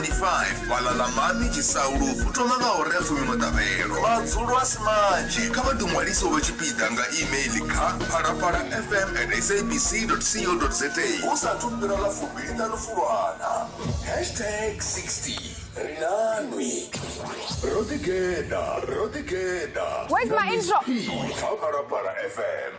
2025 fhaḽa Lamani Tshisaulu u thoma nga awara ya fumi maṱavhelo. Madzulo a si manzhi, kha vha ḓiṅwalise u vha tshipiḓa nga email kha phalaphalafm at sabc co za hu sa athu fhira ḽa 25 Fulwana. Hashtag 60 ri nanwi ro ḓigeḓa ro ḓigeḓa Where's my intro? kha Phalaphala FM.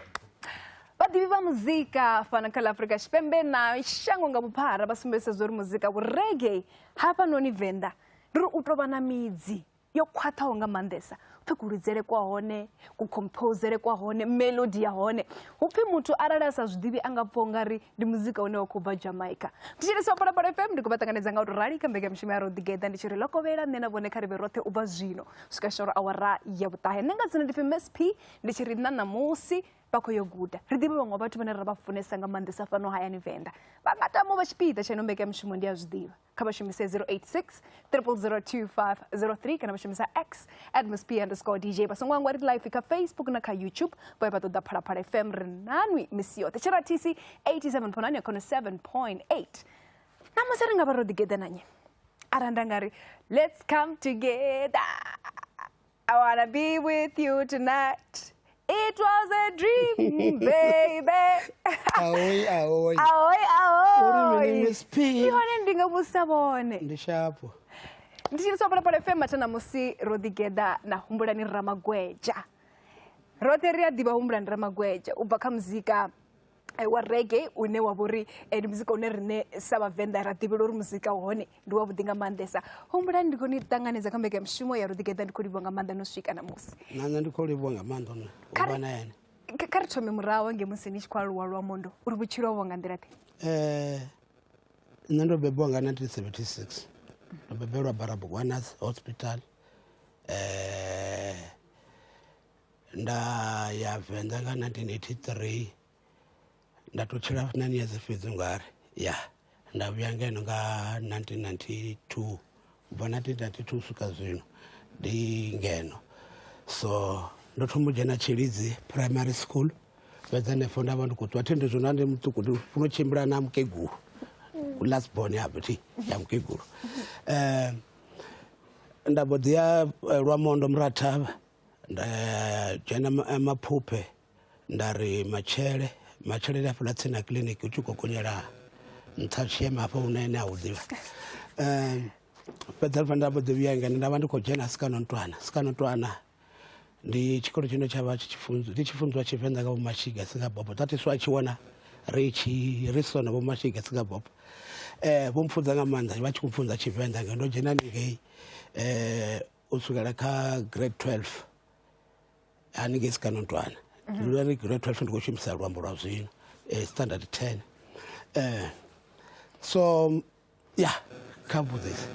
Vhaḓivhi vha muzika fhano kha ḽa Afrika Tshipembe na shango nga vhuphara vha sumbedzisa zwa uri muzika vhu reggae hafhanoni Venḓa ndi uri u tou vha na midzi yo khwaṱhaho nga maanḓesa. Upfhi kulidzele kwa hone, kukhomphozele kwa hone, melody ya hone. Hupfhi muthu arali a sa zwi ḓivhi a nga pfha ungari ndi muzika une wa khou bva Jamaica. Thetshelesa wa Phalaphala FM ndi khou vha ṱanganedza nga u tou rali kha mbekanyamushumo ya Ro Ḓigeḓa ndi tshi ri ḽo kovhela nṋe na vhone kha ri vhe roṱhe u bva zwino swika shoro awara ya vhuṱahe. Nṋe nga dzina ndi pfhi Miss P ndi tshi ri nṋa ṋamusi vha khou yo guda. Ri ḓivhe vhaṅwe vhathu vhane ra vha funesa nga maanḓesa fhano hayani Venḓa. Vha nga tama u vha tshipiḓa tsha ino mbekanyamushumo ndi a zwi ḓivha. Kha vha shumise 086 0002503 kana vha shumisa X at Miss P underscore DJ. Vha songo hangwa ri live kha Facebook na kha YouTube. Vha vha ṱoḓa Phalaphala FM ri nanwi misi yoṱhe. Tshirathisi 87.9 ya khona 7.8. Ṋamusi ri nga vha ro ḓigeḓa na nnyi? Arali nda nga ri let's come together. I wanna be with you tonight. It was a dream, baby. Ahoi, ahoi. Ahoi, ahoi. Uri mini Miss P? Ndi hone ndi nga vhusa vhone. Ndi shapo. Ndi tshi liswa Phalaphala FM mathana musi ro ḓigeḓa na Humbulani Ramagwedzha. Roṱhe ri a ḓivha Humbulani Ramagwedzha u bva kha muzika wa reggae une wa vhori ndi muzika une rine sa vhavenḓa ra ḓivhela uri muzika wa hone ndi wavhuḓi nga maanḓesa. Humbulani ndi khou ni ṱanganedza kha mbekanyamushumo ya Ro Ḓigeḓa, ndi khou livhuwa nga maanḓa no swika ṋamusi. Na nṋe ndi khou livhuwa nga maanḓa u vha na ene. Kha ri thome murahu nge musi ni tshi khou aluwa Lwamondo uri vhutshilo ho vha nga nḓila ḓe? Nṋe ndo bebiwa nga 1976, ndo bebelwa Baragwanath Hospital. Nda ya Venḓa nga 1983, nda to tshila 9 years fhedzi ngari ya nda vhuya ngeno nga 1992. U bva 1992 u swika zwino ndi ngeno. So ndo thoma u dzhena Tshilidzi Primary School, fhedza henefho nda vha ndi khou ṱuwa thi ndi zwino ndi muṱuku ndi funa u tshimbila na mukegulu, last born ya thi ya mukegulu. Nda mbo ḓi ya Lwamondo Murathavha, nda dzhena Maphuphe, nda ri Matshele, Matshele ndi hafhaḽa tsini na kiḽiniki u tshi khou gonyela nṱha tshiema hafha hune ene a hu ḓivha. Fhedza nda mbo ḓi vhuya ngeno nda vha ndi khou dzhena Sikanontwana. Sikanontwana ndi tshikolo tshine tsha vha tshi tshi funziwa Tshivenḓa nga Vho Mashiga Singabobo. That is why tshi wana ri tshi ri sona Vho Mashiga Singabobo. Vho mpfunza nga maanḓa vha tshi khou mpfunza Tshivenḓa ngeno ndo dzhena haningei u swikela kha grade 12 haningei Sikanontwana. Ndi ri grade 12 ndi khou shumisa luambo lwa zwino, standard 10. So ya kha mbudzise.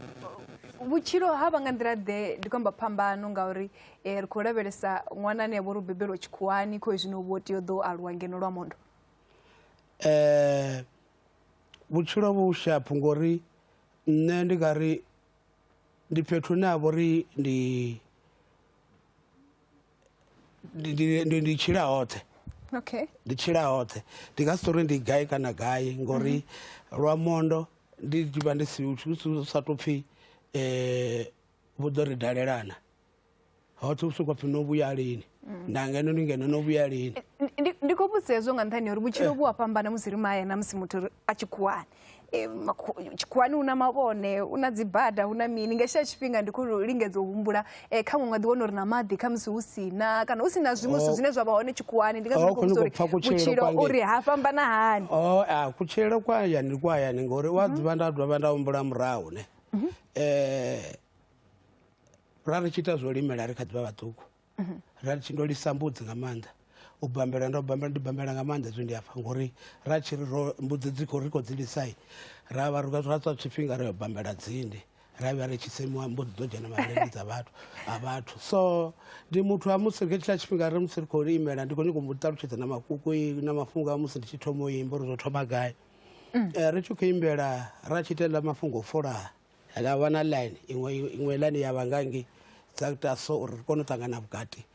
Vhutshilo ha vha nga nḓila ḓe? Ndi khou amba phambano ngauri ri khou lavhelesa ṅwana ane a vha uri u bebelwa tshikhuwani kho zwino vho tea u ḓo aluwa ngeno Lwamondo. Vhutshilo vhu shaphu ngori nṋe ndi nga ri ndi fhethu hune ha vha uri ndi tshila hoṱhe. Ndi tshila hoṱhe, ndi nga si tori ndi gai kana gai ngori Lwamondo ndi vha ndi si sa tou pfhi vhu ḓo ri dalelana hoṱhe u sokou pfhi no vhuya lini, nda ngeno ndi ngeno no vhuya lini. Ndi khou vhudzisa hezwo nga nṱhani ha uri vhutshilo vhu a fhambana musi ri mahayani na musi muthu a tshikhuwani. Tshikhuwani hu na mavhone, hu na dzi bada, hu na mini. Nga hetshiḽa tshifhinga ndi khou lingedza u humbula kha ṅwe ḓi wana uri na maḓi khamusi hu si na, kana hu si na zwiṅwe zwithu zwine zwa vha hone tshikhuwani. Ndi ngazwo ndi khou vhudzisa uri vhutshilo uri ha fhambana hani. Kutshilele kwa hayani ndi kwa hayani ngori wa ḓivha nda dovha nda humbula murahu ne. Ra ri tshi ita zwo limela ri kha ḓi vha vhaṱuku. Ra tshi ndo lisa mbudzi nga maanḓa, u bambela ndo bambela ndi bambela nga maanḓa hezwi ndi afha ngori ra tshi ri ro mbudzi dzi khou ri khou dzi lisai ra vha ra tswa tshifhinga ri yo bambela dzinde ra vhuya ri tshi semiwa mbudzi dzo dzhena mavheleni dza vhathu a vhathu. So ndi muthu wa musi nga hetshiḽa tshifhinga ri musi ri khou limela ndi khou nyanga u mu ṱalutshedza na makuku na mafhungo a musi ndi tshi thoma u imba uri zwo thoma gai. Ri tshi khou imbela ra tshi itela mafhungo o fola ra vha na line iṅwe iṅwe line ya vha nga ngei dza ita so uri ri kone u ṱangana vhukati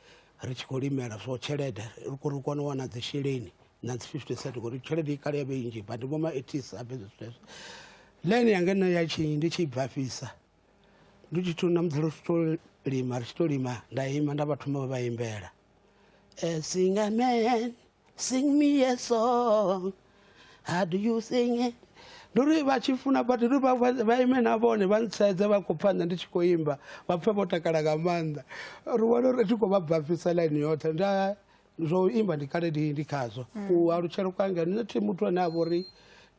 ri tshi khou limela so tshelede ri kone u wana dzi sheleni na dzi 50 cent ngori tshelede i kale ya vha i nnzhi but vho ma 80s habe zwithu hezwo. Ḽaini yanga nṋe ya tshi ndi tshi bvafhisa ndi tshi to na musi ri tshi to lima ri tshi to lima nda ima nda vha thoma vha imbela sing a man sing me a song how do you sing it ndi uri vha tshi funa badi uri vha ime na vhone vha ntsedze vha khou pfa nṋe ndi tshi khou imba vha pfe vho takala nga maanḓa ri wane uri tshi khou vha bvafhisa ḽaini yoṱhe nda zwo u imba ndi kale ndi khazwo mm. u alutshela kwanga nṋe thi muthu ane a vha uri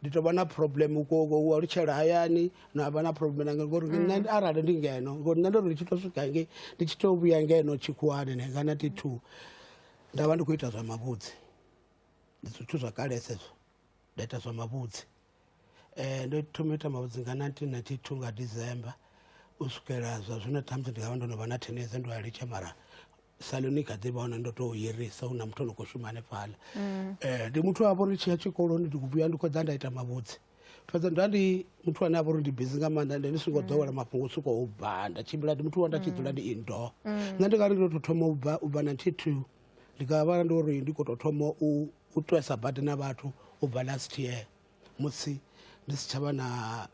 ndi tou vha na problem u alutshela hayani na vha na problem nanga ngori mm. nṋe arali ndi ngeno ngori nṋe ndo ri ndi tshi tou swika ngei ndi tshi tou vhuya ngeno tshikhuwani ne nga 92 nda vha ndi khou ita zwa mavhudzi ndi zwithu zwa kalesa ezwo nda ita zwa mavhudzi um ndo thoma ita mavhudzi nga 1992 nga December u swikela zwa zwino ṱhamusi ndi nga vha ndo no vha na 10 years ndo a litsha mara saloni kha ḓi vha hone ndo tou hirisa hu na muthu ano khou shuma hanefhaḽa um ndi muthu a vha uri tshi ya tshikoloni ndi vhuya ndi khou ḓa nda ita mavhudzi fhedza nda ndi muthu ane a vha uri ndi bizi nga maanḓa ende ndi songo ḓowela mafhungo o sokou bva nda tshimbila ndi muthu wa nda tshi dzula ndi indoor nṋe ndi nga ri ndo tou thoma u bva u bva 92 ndi nga vha ndi uri ndi khou tou thoma u ṱwesa badi na vhathu u bva last year musi ndi si tshavha na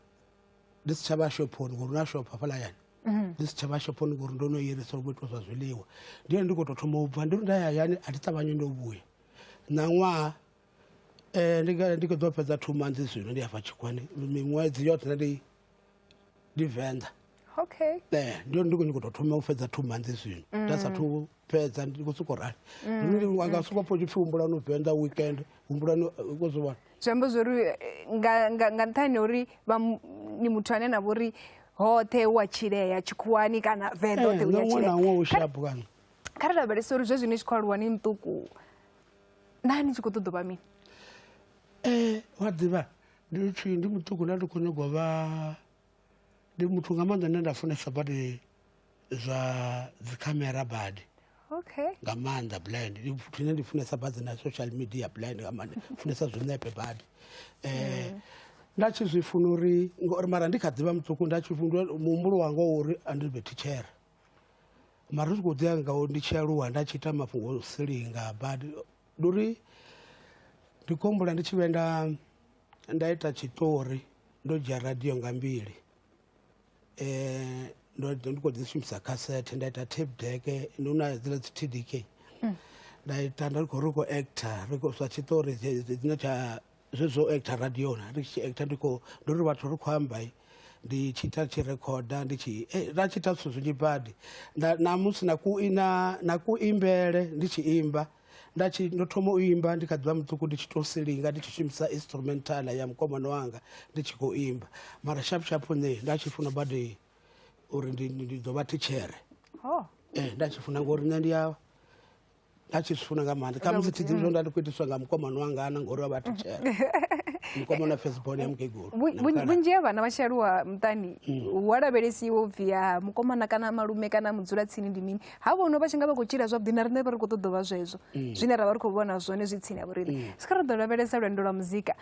ndi si tshavha shophoni ngori na shopho hafhaḽa hayani mhm. ndi si tshavha shophoni ngori ndo no irisa vho itwa zwa zwiḽiwa ndi hone ndi khou tou thoma u bva ndi uri nda ya hayani a thi ṱavhanyi ndo vhuya ṋaṅwaha um ndi khou ḓo fhedza 2 months zwino ndi hafha tshikwani miṅwedzi yoṱhe ndi ndi venḓa okay eh ndi ndi khou tou thoma u fhedza 2 months zwino nda sathu fhedza ndi khou sokou rali ndi nga sokou pfha tshipfi humbulani u venḓa weekend humbulani u zwi vhona zwi amba zwori nga nṱhani ha uri ni muthu ane na vha uri hoṱhe hu a tshilea tshikhuwani kana venḓa hoṱhe hu a ṅwe na tshilea ṅwe u shapu kana kha ri lavhelese uri zwezwi ni tshi khou aluwa ni muṱuku naa ni tshi khou ṱoḓa u vha mini wa ḓivha ndi tshi ndi muṱuku nda ndi khou nyaga u vha ndi muthu nga maanḓa nṋe nda funesa badi zwa dzikhamera badi okay nga maanḓa blind ndi muthu ine ndi funesa badi na social media blind nga maanḓa funesa zwinepe badi nda tshi zwi funa uri ngori mara ndi kha ḓivha muṱuku nda tshi funa muhumbulo wanga wa uri a ndi vhe thitshere mara ri tshi khou ḓi ya nga ndi tshi aluwa nda tshi ita mafhungo o silinga badi ndi uri ndi khou humbula ndi tshi vhuya nda nda ita tshiṱori ndo dzhia radio nga mbili ndo ndi khou ḓi shumisa khasethe nda ita tape deck ndi na hedziḽa dzi TDK nda ita nda khou ri khou actor ri khou zwa tshiṱori dzine tsha zwezwo actor radioni ri tshi actor ndi khou ndi uri vhathu ri khou amba ndi tshi ita tshi rekhoda ndi tshi nda tshi ita zwithu zwinzhi badi na musi na ku na na kuimbele ndi tshi imba nda tshi ndo thoma u imba ndi kha ḓivha muṱuku ndi tshi tou silinga ndi tshi shumisa instrumental ya mukomana wanga ndi tshi khou imba mara sharp sharp nṋe nda tshi funa badi uri ndi ḓo vha thitshere oh. Nda tshi funa ngori nṋe ndi a nda tshi zwi funa nga maanḓa khamusi thi ḓivhi zwo nda ndi khou itiswa nga mukomana wanga ana ngori wa vha thitshere mukomana firstborn ya mukegulu vhunzhi ha vhana vha tshi aluwa muṱani hu a lavhelesiwa u pfhi ya mukomana kana malume kana mudzulatsini ndi mini ha vhono vha tshi nga vha khou tshila zwavhuḓi na riṋe vha ri khou ṱoḓa u vha zwezwo zwine ra vha ri khou vhona zwone zwi tsini ha vhoriṋe swika ri ḓo lavhelesa lwendo lwa muzika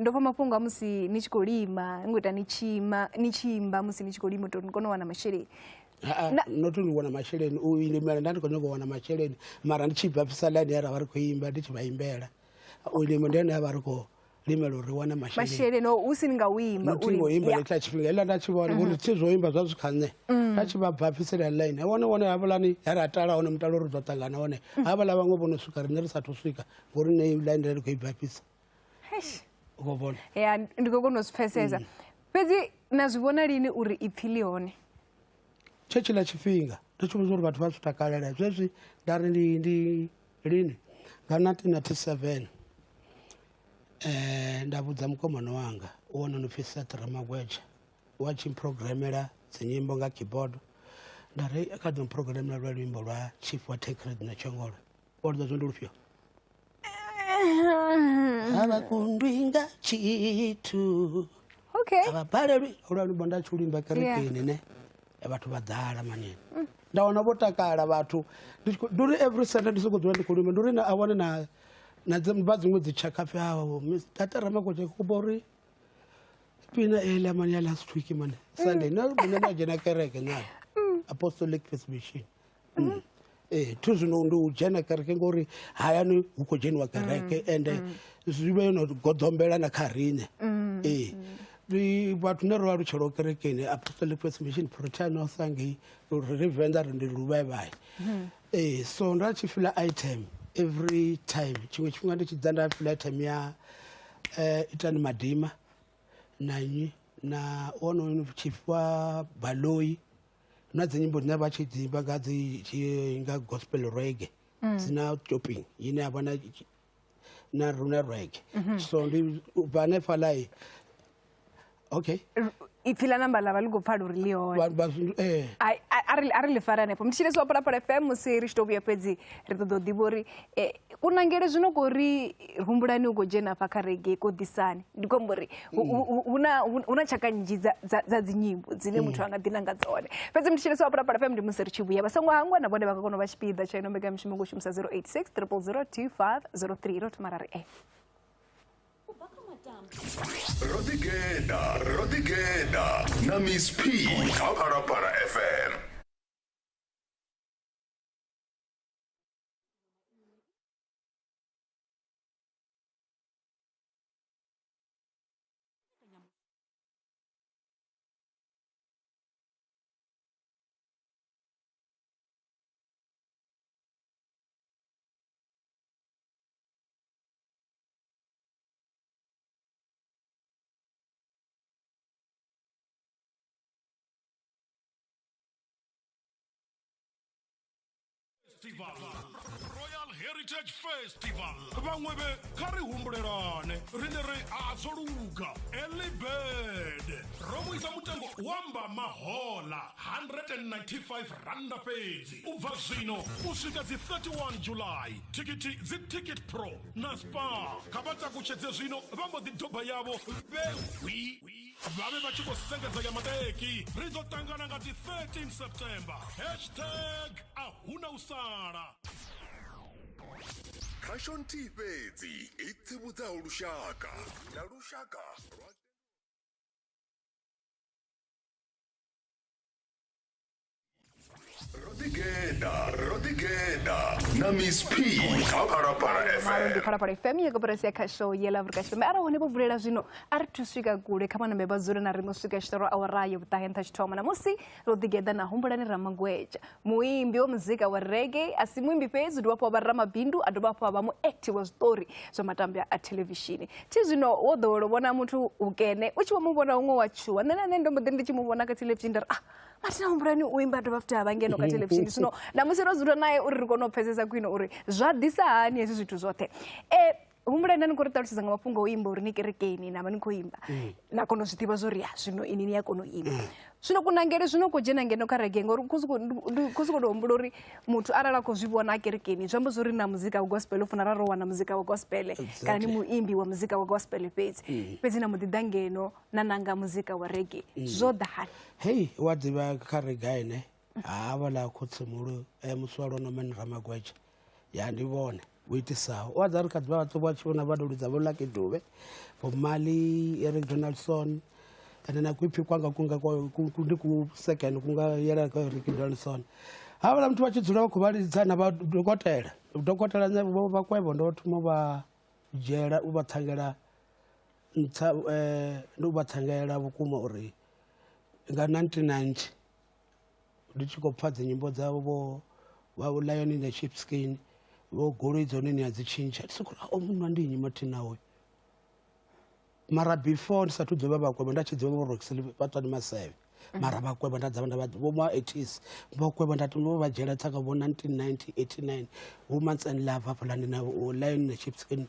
ndo pfa mafhungo a musi ni tshi khou lima ni khou ita ni tshi ima ni tshi imba musi ni tshi khou lima uri ni kone u wana masheleni not uri wana masheleni u limela nda ndi khou nyanga u wana masheleni mara ndi tshi bva fhisa ḽine ra vha ri khou imba ndi tshi vha imbela u lima ndi hone ha vha ri khou limela uri ri wane masheleni masheleni hu si nga u imba not ngo imba hetshiḽa tshifhinga hetshiḽa nda tshi vhona ngori thi zwo imba zwa zwi kha nṋe nda tshi vha bva fhisela line wone wone havhalani he ra tala hone mutalo uri ḓo ṱangana hone havhaḽa vhaṅwe vho no swika riṋe ri sathu swika ngori nṋe line nda ndi khou i bva fhisa u khou vhona ya ndi khou kona u zwi pfesesa fhedzi na zwi vhona lini uri ipfhi ḽi hone tshetshila tshifhinga ndi tshi vhudza uri vhathu vha zwi takalela zwezwi nda ri ndi ndi lini nga 1997 nda vhudza mukomana wanga u wone no pfi Seth Ramagwetsha wa tshi programela dzinyimbo nga keyboard nda ri kha ḓo programela lwa luimbo lwa chief wa Tancred na Tshongolo o ḓo zwo ndi lufhio a vha kundwi nga tshithu okay a vha balelwi holwa luimbo nda tshi luimba kerekeni ne vhathu vha ḓala manini nda wana vho takala vhathu ndi uri every Sunday ndi soko dzula ndi khou luimba ndi uri a wane na na vha dziṅwe dzi tshakha pfi hawo tata Ramakotshe kupa uri pina eḽa mani ya last week mani Sunday na nṋe nda dzhena kereke na Apostolic Faith Mission thu zwino ndi u dzhena kereke ngori hayani hu khou dzheniwa kereke ende zwi vhe no goḓombela na kha riṋe ee. Ndi vhathu ne ro alutshelaho kerekeni Apostolic Faith Mission Protea North ngei, uri ri Venḓa ri ndi luvhaivhai. Ee, so nda tshi fila item every time, tshiṅwe tshifhinga ndi tshi ḓa nda fila item ya Itani Madima na nnyi na wonoyu Tshifhiwa Baloyi, na dzi nyimbo dzine vha tshi dzi imba nga dzi nga gospel reggae, dzina chopping ine ya vha na na runa reggae. So ndi u bva hanefhaḽa, okay. Ipfi ḽa namba ḽa vha ḽi khou pfala uri ḽi hone. Vha. Ai, a ri ḽi fare hanefho. Mutshilesi wa Phalaphala FM, musi ri tshi to vhuya fhedzi ri ṱoḓa u ḓivha uri kunangele zwino ko ri humbulani u khou dzhena hafha kha reggae ko ḓisani. Ndi khou amba uri hu na tshaka nnzhi dza dzinyimbo dzine muthu a nga ḓi nanga dzone. Fhedzi mutshilesi wa Phalaphala FM, ndi musi ri tshi vhuya, vha songo hangwa na vhone vha nga kona u vha tshipiḓa tsha ino mbekanyamushumo ngo shumisa 086 000 2503. Ro thoma ra ri e Ro ḓigeḓa, ro ḓigeḓa na Miss P kha Phalaphala FM. Festival, Royal Heritage Festival. Vhaṅwe vhe kha ri humbulelane, rine ri a zwo luga. Early bird ro vhuisa mutengo wa mba mahola 195 randa fhedzi u bva zwino u swika dzi 31 July. Thikhithi dzi Ticket Pro na Spa. Kha vha takutshedze zwino, vha mbo ḓi doba yavho vhe hwi, vha vhe vha tshi khou sengedza ya maṱeki. Ri ḓo ṱangana nga dzi 13 September. Hashtag a huna u sala. Khasho nthihi fhedzi i tsivhudzaho lushaka na lushaka lwa Ro ḓigeḓa, ro ḓigeḓa na Miss P kha Phalaphala Malo ndi FM. Phalaphala FM ya koporasi ya khasho ya ḽa Afrika Tshipembe. Arali hone vho vulela zwino, a ri thu swika kule, kha vhanambe vha dzule na riṋe u swika tshitoro awara ya vhuṱahe nṱha tshithoma. Na musi ro ḓigeḓa na Humbulani Ramagwetsha, muimbi wa muzika wa reggae. A si muimbi fhedzi, u dovha hafhu a vha ramabindu, a dovha hafhu a vha muacti wa zwiṱori zwa matambya a thelevishini. Thi zwino wo ḓowela u vhona muthu ukene, u tshi vho mu vhona huṅwe wa tshuwa. Nṋe na nṋe ndo mbo ḓi ri ndi tshi mu vhona kha thelevishini nda ri, ah, mathina Humbulani u imba dovha futhi a vha ngeno kha thelevishini. Zwino namusi ro dzula naye uri ri kone u pfesesa khwine uri zwa ḓisa hani hezwi zwithu zwoṱhe. Humbulani, nda ni khou ri ṱalutshedza nga mafhungo a u imba, uri ni kerekeni na vha ni khou imba, na kona u zwi ḓivha zwo ri ya zwino ini ni a kona u imba. Zwino kunangele zwino khou dzhena ngeno kha reggae, ngori ndi khou sokou tou humbula uri muthu arali a khou zwi vhona a kerekeni, zwi amba zwo ri na muzika wa gospel u funa ra ro wana muzika wa gospel kana ni muimbi wa muzika wa gospel fhedzi, fhedzi na mu ḓiḓa ngeno na nanga muzika wa reggae, zwo ḓa hani? Hei, wa ḓivha kha reggae ne havhaḽa khotsimulo Musiwalo Norman Ramagwetsha, ya ndi vhone vho itisaho. Wa ḓa ri kha ḓivha vhaṱuku vha tshi vhona vha lidza vho Lucky Dube, Vho Marley, Eric Donaldson, ende na kuipfi kwanga kunga ndi ku second kunga yelana kha Eric Donaldson. Havhaḽa muthu vha tshi dzula vha khou vha lidza na vha dokotela, dokotela nṋe vho vhakwevho ndo thoma u vha dzhiela u vha thangela ntsha, ndi u vha thangela vhukuma uri nga 1990 ndi tshi khou pfa dzinyimbo dzavho vho Lion in the Sheepskin, vho goloi dzone ni a dzi tshintsha, ndi soko o munna ndi nnyi mathina hoyu. Mara before ndi sathu ḓivha vhakwevho, nda tshi ḓivha vho Roxy Vhaṱwani Maseve, mara vhakwevho nda dzavha nda vha vho ma 80s vhakwevho nda thoma vha dzhiela tshaka vho 1990 89 Women's and Love hafhaḽani na Lion in the Sheepskin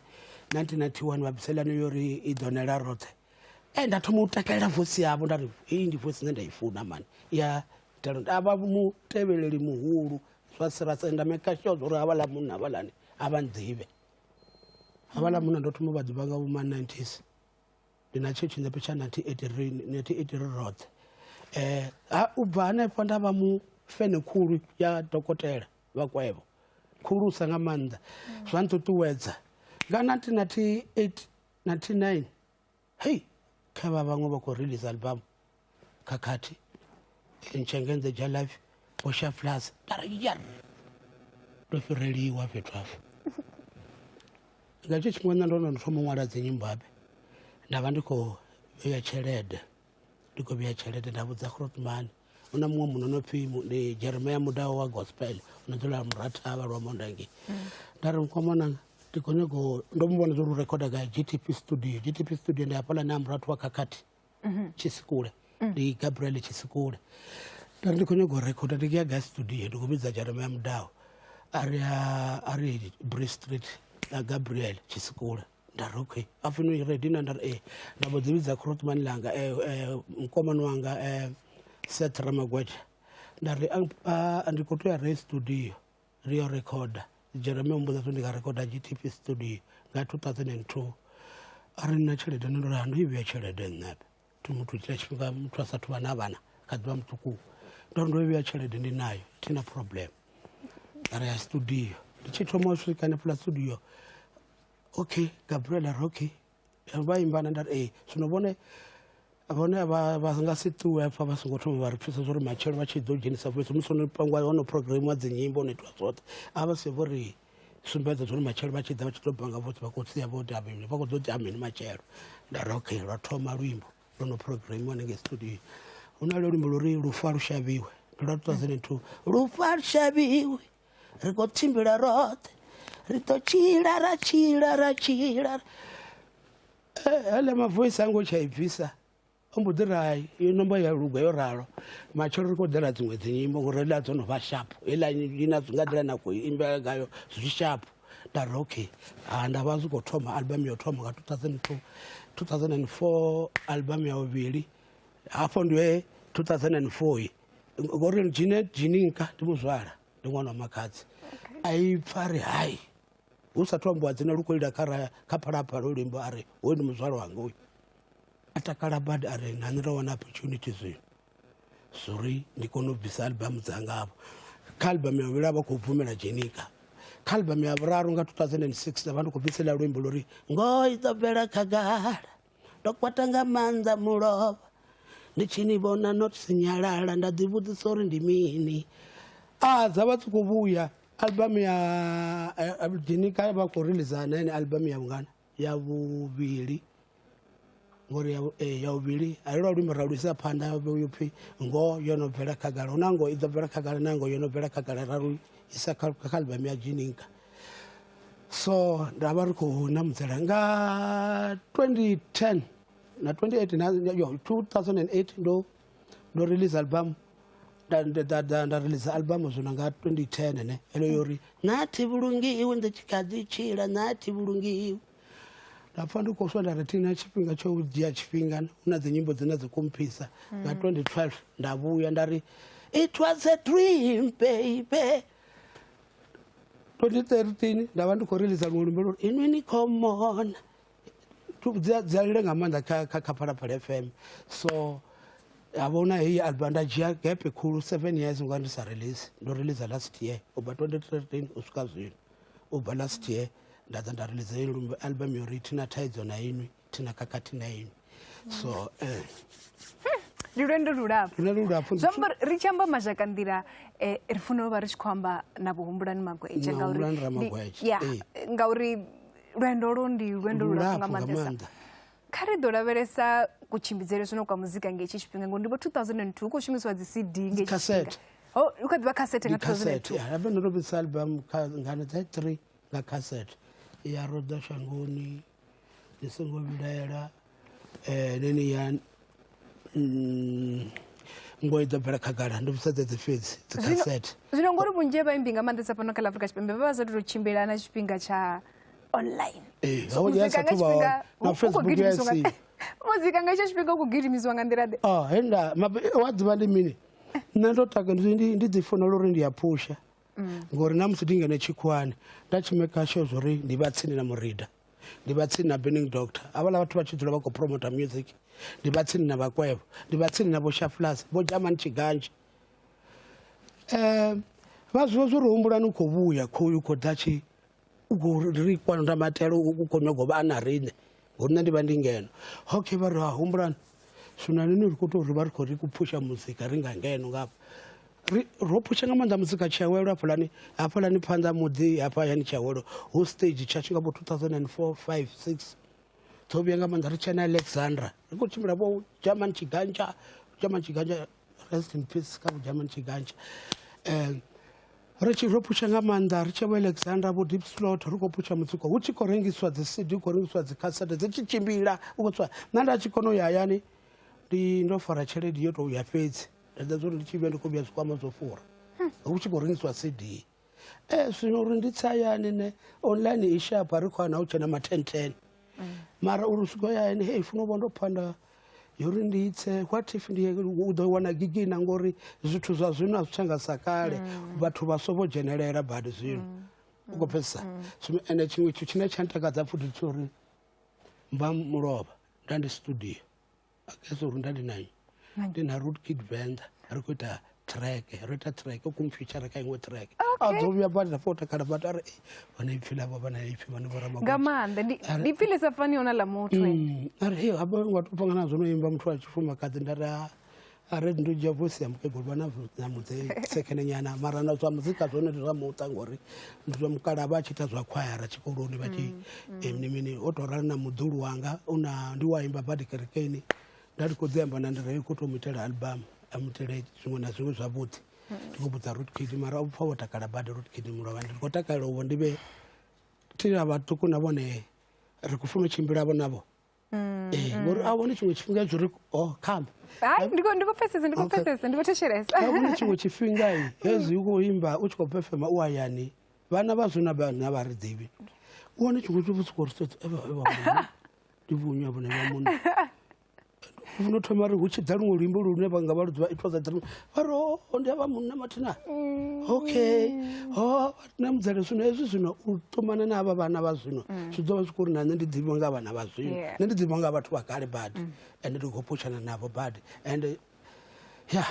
1991 vha bviselano yo ri i ḓo nela roṱhe. Nda thoma u takalela voice yavho, nda ri heyi ndi voice ine nda i funa mani ya talent. A vha mutevheleli muhulu zwa sirasa, nda make sure uri havhaḽa munna havhaḽani a vha nḓivhe. Havhaḽa munna ndo thoma u vha ḓivha nga vho ma 90s, ndi na tshe tshinepe tsha 1983, 1983 roṱhe. U bva hanefho nda vha mu fene khulu ya dokotela vhakwevho, khulusa nga maanḓa, zwa nṱuṱuwedza nga 1998 99. Hei, kha vha vhaṅwe vha khou release album khakhathi Ntshengenze Jah Life vho Shaflas, nda ri yar ndo fhireliwa fhethu hafho. Nga hetsho tshifhinga nṋe ndo no thoma u ṅwala dzinyimbo habe, nda vha ndi khou Vhea tshelede, ndi khou vhea tshelede nda vhudza Grootman hu na muṅwe muno no pfhi ndi Jeremiah Mudau wa gospel no dzula Murathavha lwa Mondangi. Nda ri mukomana ndi khou nyaga ndo mu vhona zwo ri rekhoda gai GTP studio. GTP studio ndi hafhaḽa na murathu wa Khakhathi Tshisikule, ndi Gabriel Tshisikule. Nda ri ndi khou nyaga u rekhoda, ndi ya gai studio, ndi khou vhidza Jeremiah Mudau, a ri Bree Street na Gabriel Tshisikule. Nda ri okay, apfi no ready na? Nda ri ee. Nda mbo ḓi vhidza Grootman langa, mukomana wanga Seth Ramagwaja, nda ri ndi khou tea ri studio ri yo rekhoda. Jeremiah mmbudza zwo ndi nga rekhoda GTP studio nga 2002. A ri nna tshelede ndo ri ndo i vhea tshelede nṋe thi muthu tshila tshifhinga muthu a sathu vha na vhana kha ḓivha muṱuku, ndo ri ndo i vhea tshelede ndi nayo, thina problem. Ra ya studio, ndi tshi thoma u swika hanefhaḽa studio, okay Gabriel a ri okay vha imbana. Nda ri ee, zwino vhone vhone vha nga si ṱuwe hafha vha songo thoma vha ri pfisa uri matshelo vha tshi ḓo dzhenisa voice musi no pangwa ho no programiwa dzinyimbo no itiwa zwoṱhe, a vha si vho ri sumbedza uri matshelo vha tshi ḓa vha tshi ḓo banga voice vha khou sia vho ita mini, vha khou ḓo ita mini matshelo. Nda ri okay, lwa thoma luimbo lwo no programiwa hanengei studio, hu na luimbo lwo ri lufu a lu shavhiwe, ndi lwa 2002. Lufu a lu shavhiwe, ri khou tshimbila roṱhe, ri ḓo tshila ra tshila ra tshila. Heḽa mavoice ango tsha i bvisa o mbo ḓi ri iyo nomba ya luga yo ralo, matshelo ri khou ḓela dziṅwe dzinyimbo ngori heḽa dzo no vha sharp, heiḽa ina nga nḓila na khou imbela ngayo zwi sharp. Nda ri okay, ha nda vha zwi khou thoma album yo thoma nga 2002, 2004 album ya vhuvhili, hafho ndi he 2004 ngori dzhine dzhininka ndi muzwala, ndi ṅwana wa makhadzi, a i pfa ri hai hu sathu ambiwa dzina lu khou lila kha Phalaphala luimbo, a ri hoyu ndi muzwala wanga uyu. A takala badi, a ri na nṋe ndo wana opportunity zwino zori ndi kone u bvisa album dzanga avho. Kha album ya vhuvhili a vha khou bvumela dzhenika, kha album ya vhuraru nga 2006 nda vha ndi khou bvisela luimbo lori ngoho i ḓo bvela khagala, ndo kwata nga maanḓa mulovha ndi tshi ni vhona no sinyalala, nda ḓi vhudzisa uri ndi mini. A dza vha tsi khou vhuya album ya dzhenika vha khou release na ene album ya vhungana ya vhuvhili, ngori ya vhuvhili a lwa luimbo ra luisa phanḓa yo pfhi ngoho yo no bvela khagala, hu na ngoho i ḓo bvela khagala na ngoho yo no bvela khagala, ra lu isa kha album ya dzhenika. So nda vha ri khou namudzela nga 2010 na 2008 na yo 2008 ndo release album, nda release album zwino nga 2010 ne elo yo ri na thi vhulungiwi ndi tshi kha ḓi tshila na thi vhulungiwi. Nda pfa ndi khou swa, nda ri thina tshifhinga tsho u dzhia tshifhinga, hu na dzinyimbo dzine dzi kumphisa. Nga 2012 nda vhuya nda ri it was a dream baby. 2013 nda vha ndi khou release luṅwe luimbo lwo inwi ni khou mona, dzi lile nga maanḓa kha kha Phalaphala FM. So ha vhona heyi album nda dzhia gap khulu 7 years nga ndi sa release, ndo release last year u bva 2013 u swika zwino, u bva last year nda ḓa nda release heyi album yo ri thina thaidzo na inwi, thina khakhathi na inwi. So ndi lwendo lulapfu, lwendo lulapfu. Zwi amba ri tshi amba mazhakanḓila ri funa u vha ri tshi khou amba na Vho Humbulani Magwetshe, ngauri lwendo lwo ndi lwendo lulapfu nga maanḓesa. Kha ri ḓo lavhelesa kutshimbidzele zwino kwa muzika nga hetshi tshifhinga, ngori ndi vho 2002 hu khou shumisiwa dzi CD nga hetshi tshifhinga. Hu kha ḓivha cassette nga 2002. Habe ndo bvisa album nga 3 nga cassette ya Roda Shangoni, ndi songo vhilaela, neni ya ngo i ḓo bvela khagala, ndo bvisa dzedzi fhedzi dzi cassette. Zwino ngori vhunzhi ha vhaimbi nga maanḓesa fhano kha ḽa Afrika Tshipembe vha vha sa tou tshimbila na tshifhinga tsha online. So muzika nga tshifhinga na Facebook ya si muzika nga itsho tshifhinga u khou gidimisiwa nga nḓila ḓe? Henda wa ḓivha ndi mini, nṋe ndo taka ndi ḓi funela uri ndi ya phusha, ngori na musi ndi ngeno tshikhuwani nda tshi maker sure zwo ri ndi vha tsini na Murida, ndi vha tsini na Burning Doctor, havhaḽa vhathu vha tshi dzula vha khou promota music, ndi vha tsini na Vhakwevho, ndi vha tsini na Vho Shaflas, Vho German Tshiganzhi. Vha zwi vha zwo ri humbulani u khou vhuya khoyu u khou ḓa tshi u khou ri kwanda matelo, u khou nyaga u vha a na riṋe ngori nṋe ndi vha ndi ngeno. Okay vha ri ha humbulani zwino nini ri khou tou ri vha ri khou ri phusha muzika ri nga ngeno ngafha ro phusha nga maanḓa muzika tshiawelo hafhaḽani hafhaḽani phanḓa muḓi hafha hayani tshiawelo hu stage tshashu nga vho 2004 5 6 Dzo vhuya nga maanḓa ri tshena Alexandra ri khou tshimbila vho German Tshiganja, German Tshiganja, rest in peace kha vho German Tshiganja. Ri tshi ro phusha nga maanḓa ri tshi vho Alexandra vho Deep Slot, ri khou phusha mutsiko hu tshi khou rengiswa dzi CD, khou rengiswa dzi khasete dzi tshi tshimbila u khou tswa. Nṋe nda tshi kona u ya hayani ndi ndo fara tshelede yo tou ya fhedzi, nda ḓa uri ndi tshi vhuya ndi khou vhuya zwikwama zwo fura, hu tshi khou rengiswa CD. Zwino uri ndi tsa hayani ne online i sharp ri khou ana hu tshena ma 10-10, mara uri u swika hayani hey funa u vha ndo phanda yori ndi tse, what if ndi u ḓo wana gigina, ngori zwithu zwa zwino a zwi tsha nga sa kale, vhathu vha so vho dzhenelela badi zwino, u khou pfesesa. Zwino ende tshiṅwe tshithu tshine tsha ntakadza futhi tsho uri mba mulovha nda ndi studio, I guess uri nda ndi na nnyi, ndi na Root Kid Venḓa, ri khou ita track, ro ita track u kumfeature kha iṅwe track, a ḓo vhuya badi nda pfa takala badi ari vha na ipfi ḽavho, vha na ipfi vhane vho ramagwedzi nga maanḓa ndi ipfi ḽi sa faniho na ḽa muthu. Ari hey habe nga to pfanga na zwo no imba muthu wa tshifumakadzi, nda ri a ri ndo dzhia voice ya mukegulu vha na mudze sekene nyana, mara na zwa muzika zwone ndi zwa muṱa, ngori ndi zwa mukala vha tshi ita zwa khwayara tshikoloni vha tshi mini mini, o to rali na muḓulu wanga una ndi wa imba badi kerekeni, nda ndi khou ḓi amba na ndi ri khou tou mu itela album, a mu itele zwiṅwe na zwiṅwe zwavhuḓi, ndi khou vhudza Root Kid, mara o pfa vho takala badi Root Kid mulovha, ndi khou takalela uvho ndi vhe thila vhaṱuku na vhone ri khou funa u tshimbila vho navho. Ngori a vhone tshiṅwe tshifhinga zwi ri oh khamba. Hai ndi khou pfesesa, ndi khou pfesesa, ndi khou thetshelesa. A vhone tshiṅwe tshifhinga hezwi u khou imba u tshi khou performa u hayani, vhana vha zwino vhana vha ri ḓivhi, u wane tshiṅwe tshifhinga u sokou ri eva ndi vhunywa vhone vha munna, no thoma ri hu tshi ḓa luṅwe luimbo lune vha nga vha lu ḓivha it was a dream, vha ri o ndi avha munna mathina, okay ho na mudzele. Zwino hezwi zwino u ṱumana na avha vhana vha zwino zwi ḓo vha zwi khou uri na nṋe ndi ḓivhiwa nga vhana vha zwino, nṋe ndi ḓivhiwa nga vhathu vha kale badi, ende ndi khou phutshana navho badi, ende ya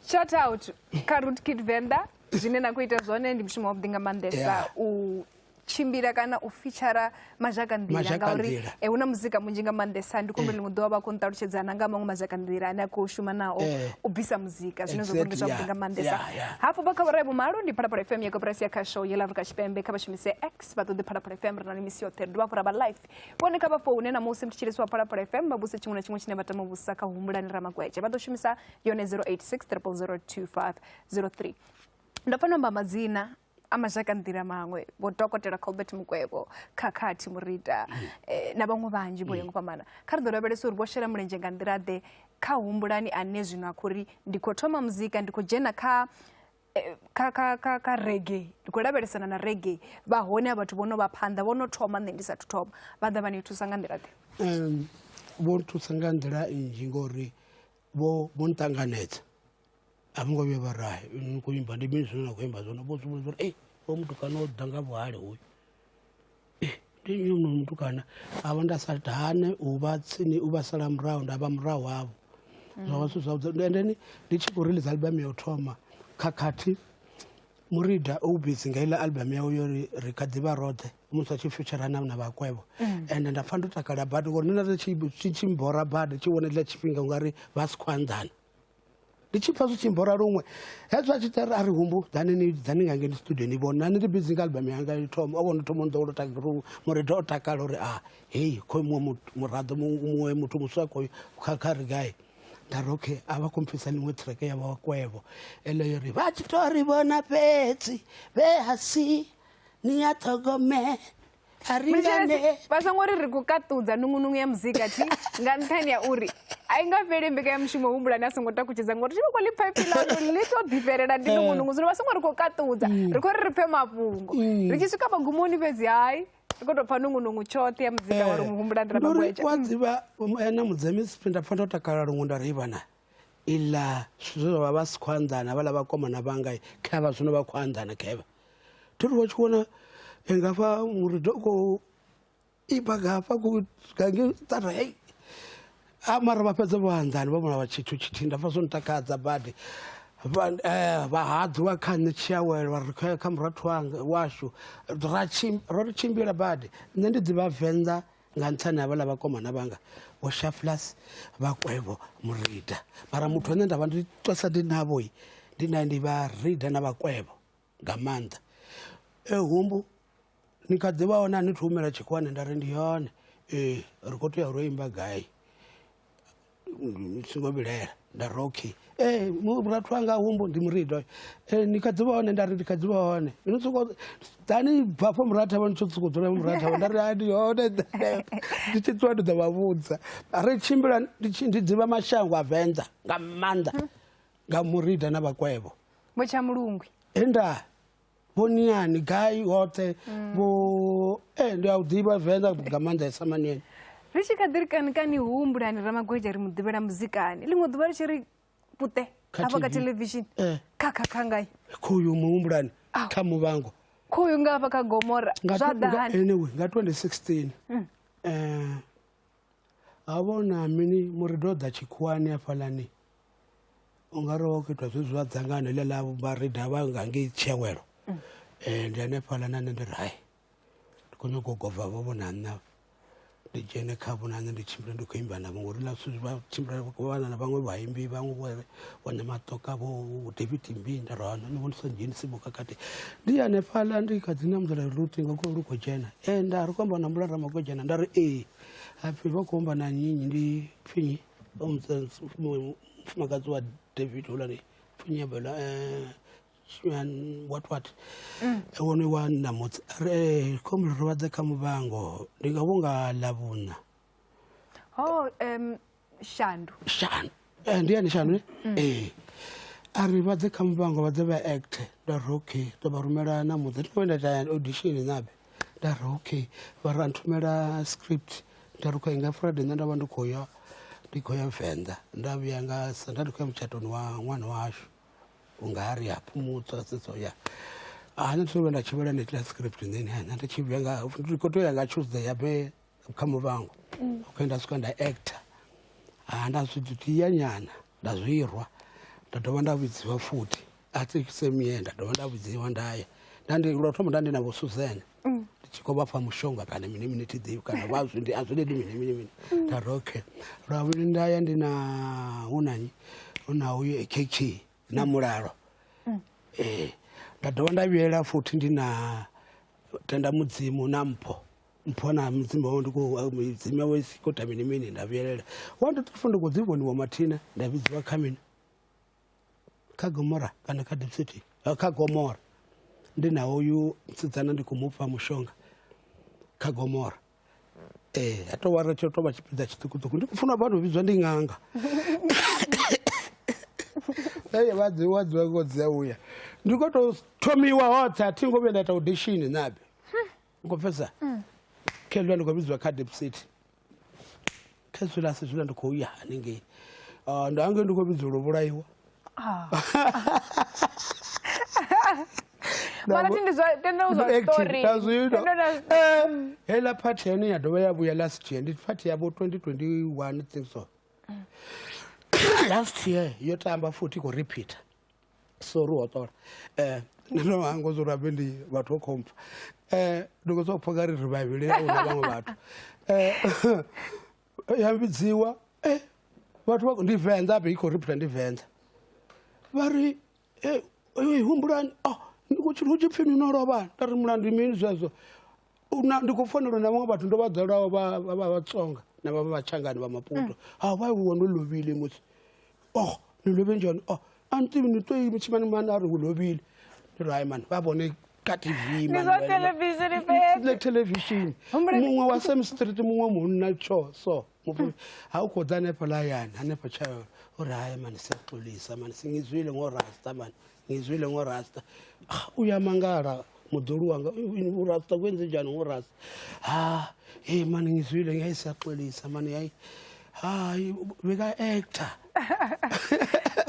Shout out kha Root Kid Venḓa, zwine na khou ita zwone ndi mushumo wavhuḓi nga maanḓesa, u tshimbila kana u feature mazhakanḓila, ngauri hu na muzika munzhi nga maanḓesa. Ndi khou ḽiṅwe ḓuvha vha khou nṱalutshedzana nga maṅwe mazhakanḓila ane a khou shuma nao u bvisa muzika, zwine zwa ndi zwavhuḓi nga maanḓesa. Hafhu vha kha vhurayi vhumalo ndi Phalaphala FM ya koporasi ya khasho ya Afrika Tshipembe, kha vha shumise X vha ṱoḓe Phalaphala FM, ri na misi yoṱhe ri dovha hafhu ra vha live vhone kha vha foune na musi mthetshelesi wa Phalaphala FM vha vhuse tshiṅwe na tshiṅwe tshine vha tama u vhusa kha Humbulani Ramagwedzhe, vha ḓo shumisa yone 086 000 2503. Ndo pfa no amba madzina a mazhakanḓila maṅwe, vho dokotela Colbert Mukwevho, Khakhathi Murida, na vhaṅwe vhanzhi vho yaho fhambana. Kha ri ḓo lavhelesa uri vho shela mulenzhe nga nḓila ḓe kha Humbulani ane zwino a khou ri ndi khou thoma muzika, ndi khou dzhena kha kha reggae, ndi khou lavhelesana na reggae, vha hone a vhathu vho no vha phanḓa, vho no thoma nṋe ndi sathu thoma, vha ḓa vha ni thusa nga nḓila ḓe? Vho nthusa nga nḓila nnzhi ngori vho nṱanganedza, a vho ngo vhuya vha ri ni khou imba ndi mini zwine na khou imba zwone, vho zwi vhona uri vho mutukana o ḓa nga vhuhali hoyu, ndi nnyi hono mutukana, a vha nda sa dane u vha tsini u vha sala murahu, nda vha murahu havho, zwa vha zwithu zwavhuḓi. And then ndi tshi khou release album ya u thoma Khakhathi Murida o busy nga iḽa album yawe yo ri ri kha ḓivha roṱhe, musi a tshi feature na vhakwevho, ende nda pfa ndo takala badi ngori nṋe nda tshi tshi mbora badi tshi vhona iḽa tshifhinga ungari vha si khou anḓana, ndi tshi pfa zwi tshi mbora luṅwe hezwi a tshi ita a ri humbu ḓani ni ḓani nga ngeni studio ni vhone, nṋe ndi busy nga album yanga i thoma, o vhona thoma nḓowelo Murida o takala uri a hei khou muṅwe muraḓo muṅwe muthu muswa khou kha ri gai, nda ri okay a vha khou mpfisa ḽiṅwe track ya vhakwevho eḽo yo ri vha tshi to ri vhona fhedzi vhe hasi ni ya ṱhogomela a ri ngane. Vha songo ri ri khou kaṱudza nungunungu ya muzika thi nga nṱhani ya uri a i nga fheli mbekanyamushumo Humbulani a songo takutshedza, ngori tshi vha khou ḽi pfa ipfi ḽa ḽi to ḓifhelela ndi nungunungu. Zwino vha songo ri khou kaṱudza, ri khou ri ri pfe mafhungo ri tshi swika magumoni, fhedzi hai ri khou tou pfa nungunungu tshoṱhe ya muzika wa ri Humbulani Ramagwedzhe. Wa ḓivha na mudzemi nda pfa ndo takala luṅwe nda ri vhana iḽa zwithu zwe vha vha si khou anḓana vhaḽa vhakomana vhanga kha vha zwino vha khou anḓana khevha, thi ri wa tshi vhona ngafha Murida u khou imba ngafha gange tara hei a mara vha fhedza vho anḓana vha vhona vha tshithu tshithihi, nda pfa zwo ntakadza badi. Vha hadziwa kha nṋe tshiawelo vha ri khou ya kha murathu wanga washu, ro ri tshimbila badi. Nṋe ndi ḓivha Venḓa nga nṱhani ha vhaḽa vhakomana vhanga vho Shaflas Vhakwevho Murida, mara muthu ane nda vha ndi ṱwesa ndi navho ndi nae ndi vha Rida na Vhakwevho nga maanḓa. Humbu ni kha ḓivha hone a ni thu humela tshikhuwani, nda ri ndi yone. Ri khou tea ro imba gai ni songo vhilaela. Nda ri okay, murathu wanga humbu ndi murido, ni kha ḓivha hone? Nda ri ndi kha ḓivha hone, ni soko ḓani bva afho murathu avho ni tshi sokou dzula murathu avho. Nda ri ha ndi hone, ndi tshi ṱuwa ndi ḓo vha vhudza. Ri tshimbila ndi ḓivha mashango a Venḓa nga maanḓa nga murida na vhakwevho. Vho Tshamulungwi. Enda vhoniani gai hoṱhe vho ndi a u ḓivha Venḓa nga maanḓesa manieni. Ri tshi kha ḓi ri kani kani humbulani Ramagwedzha ri mu ḓivhela muzikani, ḽiṅwe ḓuvha ri tshi ri puṱe hafha kha television kha kha kha ngai Khoyu muhumbulani kha Muvhango. Khoyu nga hafha kha Gomora zwa ḓa hani? Anyway, nga 2016 ha vhona mini murido ḓa tshikhuwani hafhaḽani u nga ri wo khou itwa zwezwi zwa dzangano heḽa ḽa vharida vha nga ngei Tshiawelo. Ndi hanefhaḽa na nṋe ndi ri hai ndi khou nyaga u gova vho vhona nṋe ndi dzhene kha vho na nṋe ndi tshimbila ndi khou imba navho ngori ḽa zwithu vha tshimbila vha na vhaṅwe vhaimbi vhaṅwe vho Ṋemaṱoka vho David Mbinda ro hana ni vhonisa dzhenisi vho kakati ndi hanefhaḽa ndi kha dzina mudzula luṱingo lu khou dzhena nda ri khou amba na Mbula Ramagwedzhana. Nda ri ee. Hapfi vha khou amba na nnyi? Ndi pfinyi mufumakadzi wa David houḽani pfinyi bela what what wone wa ṋamutsi ri khombela ri vha ḓe kha Muvhango ndi nga vho nga Ḽavhuṋa. Ho Shandu. Shandu ndi yani Shandu a ri vha ḓe kha Muvhango vha ḓe vha act. Nda ri okay, ḓo vha rumela ṋamutsi ndi khou nda ita audition nabe. Nda ri okay, vha ri nthumela script. Nda ri nga Friday nṋe nda vha ndi khou ya Venḓa nda vhuya nga nda ndi khou ya mutshatoni wa ṅwana washu u nga ri ya phumutsa seso ya a nṋe thi vhuya nda tshivhela ndi ita script nṋe nṋe ndi tshi vhuya nga ndi khou tea nga Tuesday ya be kha Muvhango. Okay, nda swika nda actor ha nda zwi ḓiya nyana nda zwirwa nda dovha nda vhidziwa futhi a thi same year nda dovha nda vhidziwa ndaya nda ndi lwa thoma nda ndi na vho Suzanne ndi tshi khou vha fha mushonga kana mini mini thi ḓivhi kana vha zwi ndi a zwi ndi mini mini mini. Nda ri okay, lwa vhuvhili nda ya ndi na hu na nnyi hu na uyu KK na Mulalo. Nda dovha nda vhuyela futhi ndi na Tenda Mudzimu na Mpho Mpho na Mudzimu wawe ndi khou Mudzimu wawe si khou ita mini mini nda vhuyelela 1 2 3 4 ndi khou ḓi vhoniwa mathina nda vhidziwa kha mini kha Gomora kana kha Deep City kha Gomora ndi na uyu musidzana ndi khou mufha mushonga kha Gomora. A to vha tshi to vha tshipiḓa tshiṱukuṱuku ndi khou funa vhathu vhidzwa ndi ṅanga. Vha dziwa dziwa ngo dzia uya ndi khou tou thomiwa hoṱhe a thi ngo vhuya nda ita audition nabe u khou pfesa khezwiḽa ndi khou vhidziwa kha Deep City khezwiḽa si zwiḽa ndi khou ya haningei ndo hangei ndi khou vhidziwa lu vhulaiwa. Mara thi ndi zwa tenda zwa story. Heiḽa party yone ya dovha ya vhuya last year ndi party ya vho 2021 think so. Last year yo tamba futhi khou repeat. Sorry hoṱola. Ndo hangwa zwo rabe ndi vhathu vho khompfa. Ndi khou soko pfa nga ri ri vhavhili na vhaṅwe vhathu. Ya vhidziwa vhathu vha ndi Venḓa abe i khou repeat ndi Venḓa. Vha ri humbulani hu tshi pfhi no lovha. Nda ri mulandu mini zwezwo ndi khou founelwa na vhaṅwe vhathu ndo vha ḓalaho vha Vatsonga na vha Vhatshangani vha Maputo. Ha vha wo no lovile musi. Oh ni lovhe njani? Oh a ni ḓivhi ni toi mutshimani mani a ri u lovile. Ndi ri hai mani vha vhone kha TV mani. Ndi television fhedzi. Le television. Muṅwe wa same street muṅwe munna tsho so. Ha u khou ḓa hanefha layani hanefha tshayo o ri hai mani siyaxolisa mani singizwile ngo rasta mani ngizwile ngo rasta. U ya mangala muḓulu wanga u rasta kwenze njani ngo rasta. Ha hey mani ngizwile ngiyayisaxolisa mani hayi hayi beka actor.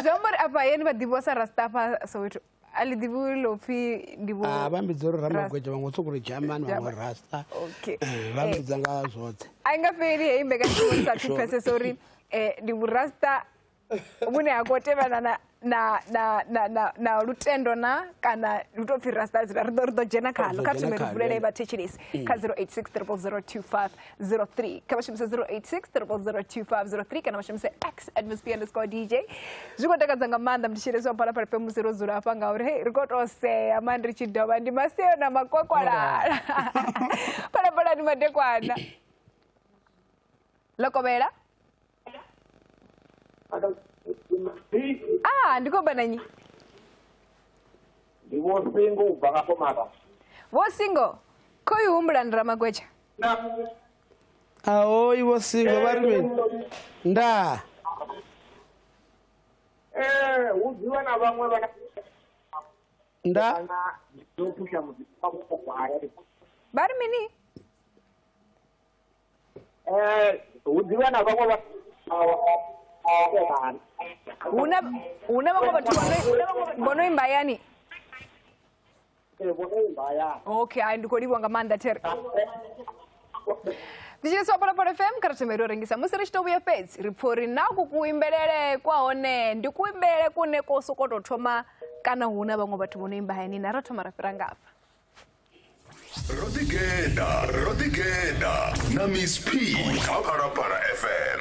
Zwi amba uri afha hayani vha ḓivhiwa sa rasta afha Soweto a ḽi ḓivhiwi ḽo pfhi ndi vho vha mbidza uri Ramagwedzha vhaṅwe soko ri German vhaṅwe rasta. Okay. Vha mbidza nga zwoṱhe. A i nga fheli heyi mbekanyamushumo ndi sathu pfesesa uri ndi vhurasta vhune ha khou tevhelana na lutendo na kana lu tou pfhi rasta ri ḓo dzhena khaḽo. Kha thome ri vulele vhathetshelesi kha 086 000 2503 kha vha shumise 086 000 2503 kana vha shumise x @msp_dj. Zwi khou takadza nga maanḓa mthetshelesi wa Phalaphala FM musi ro dzula hafha ngauri hei ri khou tou sea mani ri tshi dovha ndi maseo na makwakwalala. Phalaphala ndi madekwana. Ḽo kovhela. Ah, ndi khou amba na nnyi? Ndi Vho Singo u bva nga Fomata. Vho Singo, khoyu Humbulani Ramagwetsha. Ahoi Vho Singo, vha ri mini? Ndaa. Hu dzula na vhaṅwe vha Nda. ḓo phusha muzika wa vhupo hayani. Vha ri mini? Hu dzula na vhaṅwe vha Hu na vhaṅwe vhathu vho no imba hayani. Vho no imba hayani. Okay, ai, ndi khou livhuwa nga maanḓa there. Ndi tshi Phalaphala FM, kha ri thome ri rengisa musi ri tshi to vhuya fhedzi ri pfha uri na ku kuimbelele kwa hone ndi kuimbelele kune ko soko tou thoma kana hu na vhaṅwe vhathu vho no imba hayani na ra thoma ra fhira ngafha. Ro ḓigeḓa, ro ḓigeḓa na Miss P kha Phalaphala FM.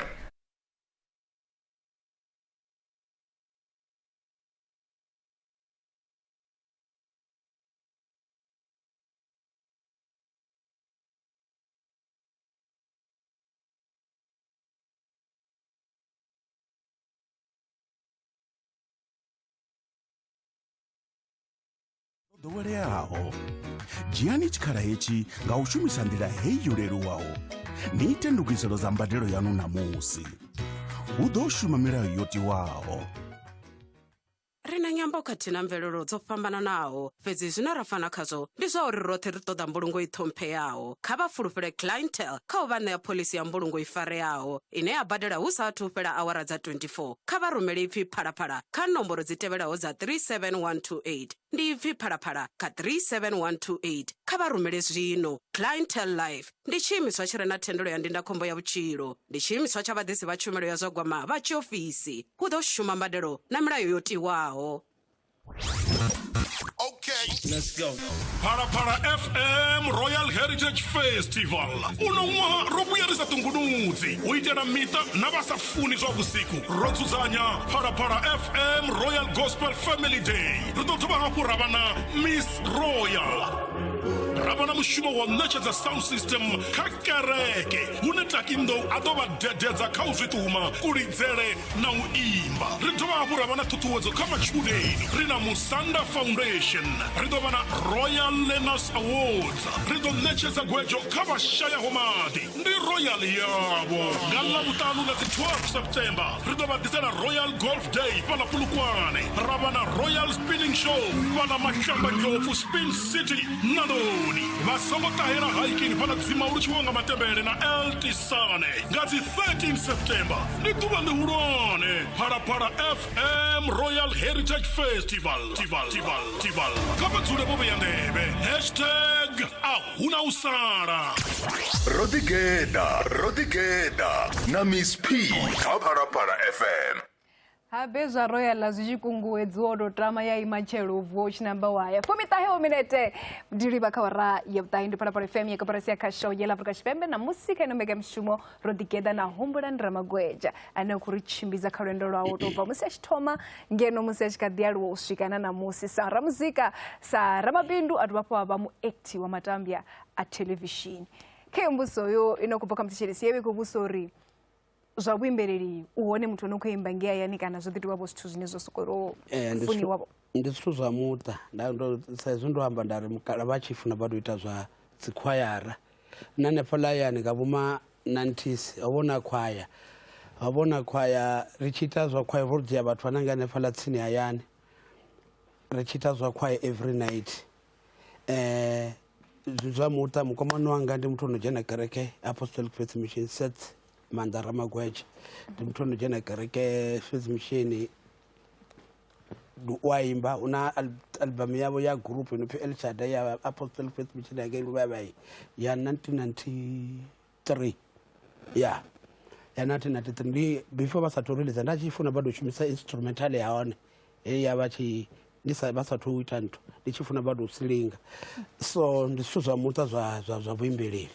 Ḓoweleaho, dzhiani tshikhala hetshi nga u shumisa nḓila heyi yo leluwaho, ni ite ndugiselo dza mbadelo yanu ṋamusi. Hu ḓo shuma milayo yo tiwaho. Ri na nyambo khathihi na mvelelo dzo fhambananaho, fhedzi zwine ra fana khazwo ndi zwa uri roṱhe ri ṱoḓa mbulungo i ṱhompheaho. Kha vha fulufhele Clientele kha u vha ṋea phoḽisi ya mbulungo i fareaho ine ya badela hu sa athu u fhela awara dza 24. Kha vha rumele ipfi Phalaphala kha nomboro dzi tevhelaho dza 37128. Ndi ipfi Phalaphala kha 37128. Kha vha rumele zwino. Clientele Life ndi tshiimiswa tshi re na thendelo ya ndindakhombo ya vhutshilo. Ndi tshiimiswa tsha vhaḓisi vha tshumelo ya zwa gwama vha tshiofisi. Hu ḓo shuma mbadelo na milayo yo tiwaho. Let's go. Phalaphala FM Royal Heritage Festival. Uno ṅwaha ro vhuya ri sa ṱungunudzi u itela miṱa na vha sa funi zwa vhusiku. Ro dzudzanya Phalaphala FM Royal Gospel Family Day. Ri ḓo dovha hafhu ra vha na Miss Royal. Ra vha na mushumo wa u ṋetshedza sound system kha kereke hune Takindo a ḓo vha dededza kha u zwi ṱuma, kulidzele na u imba. Ri dovha hafhu ra vha na ṱhuṱhuwedzo kha matshudeni. Ri na Musanda Foundation. Ri ḓo vha na Royal Learners Awards. Ri ḓo ṋetshedza gwedzho kha vha shayaho maḓi. Ndi Royal yavho. Nga Ḽavhuṱanu ḽa dzi 12 September ri ḓo vha ḓisela Royal Golf Day fhaḽa Polokwane. Ra vha na Royal Spinning Show fhaḽa Mashamba-Ndlopfu Spin City Nandoni. Vha songo ṱahela hiking fhaḽa Dzimaulu Tshiwonga Matembele na El Tisane nga dzi 13 September. Ndi ḓuvha ḽihulwane. Phalaphala FM Royal Heritage Festival. Tival, tival, tival. Kha vha dzule vho vhea nḓevhe. Hashtag a huna u sala. Ro ḓigeḓa, ro ḓigeḓa na Miss P kha Phalaphala FM. Habe zwa Royal zwi tshi kunguwedziwa u tou tama ya ima tshelo u vuwa u tshi namba waya. 15 wa minete ndi livha kha awara ya vhuṱahe. Ndi Phalaphala FM ya koporasi ya khasho ya ḽa Afrika Tshipembe. Na musi kha ino mbekanyamushumo ro ḓigeḓa na Humbulani Ramagwedzha ane a khou ri tshimbidza kha lwendo lwawe u tou bva musi a tshi thoma ngeno musi a tshi kha ḓi aluwa u swika na ṋamusi sa ramuzika, sa ramabindu, a dovha hafhu a vha muacti wa matambya a thelevishini. Kha iyo mbudziso yo ino khou bva kha muthetshelesi ye i khou vhudzisa uri zwa vhuimbeleli u hone muthu ano khou imba ngei hayani kana zwo ḓi tovha vho zwithu zwine zwa sokou tou Ndi funiwa vho? Ndi zwithu zwa muṱa. Sa izwi ndo amba nda ri mukala vha tshi funa badi u ita zwa dzikhwayara. Na hanefhaḽa hayani nga vhoma 90s ho vhona khwaya, ho vhona khwaya ri tshi ita zwa khwaya, ro dzhia vhathu hananga hanefhaḽa tsini hayani ri tshi ita zwa khwaya every night. Zwa muṱa, mukomana wanga ndi muthu ono dzhena kereke Apostolic Faith Mission, Seth Maanḓa Ramagwetsha, ndi muthu ono dzhena kereke Faith Mission, u a imba. U na album yavho ya group ino pfi El Shaddai ya Apostolic Faith Mission ya ngei Luvhavhayi ya 1993, ya 1993. Ndi before vha sathu release, nda tshi funa badi u shumisa instrumental ya hone heyi ya vha tshi ndi sa vha sathu u ita nthu, ndi tshi funa badi u silinga. So ndi zwithu zwa muṱa zwa vhuimbeleli.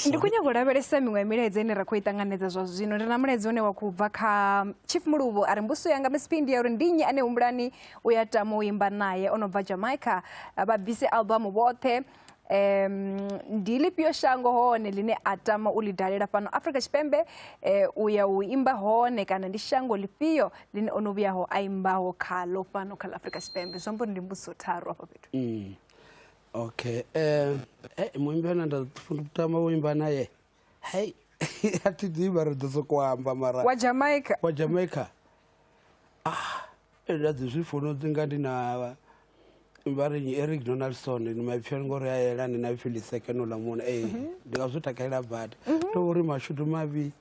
Ndi khou nyanga u lavhelesa miṅwe ya milaedza ine ra khou i ṱanganedza zwa zwino. Ndi na mulaedza une wa khou bva kha Chief Muluvhu, a ri mbudziso yanga Miss P ndi ya uri ndi nnyi ane Humbulani u ya tama u imba naye o no bva Jamaica, vha bvise album vhoṱhe. Ndi ḽifhio shango hone ḽine a tama u ḽi dalela fhano Afrika Tshipembe u ya u imba hone, kana ndi shango ḽifhio ḽine o no vhuyaho a imbaho khaḽo fhano kha ḽa Afrika Tshipembe? Zwi amba uri ndi mbudziso tharu afha fhethu. Okay, muimbi ane nda tama u imba naye, hei, a thi ḓivhi, ri ḓo sokou amba mara wa Jamaica. Wa Jamaica, ah, nda dzi zwi funa dzi nga ndi na vha ri Eric Donaldson, ni maipfi ane ngori a yelani na ipfi ḽisekeno ḽa muṅwe. Ee, ndi nga zwi takalela badi, to uri mashudu mavhi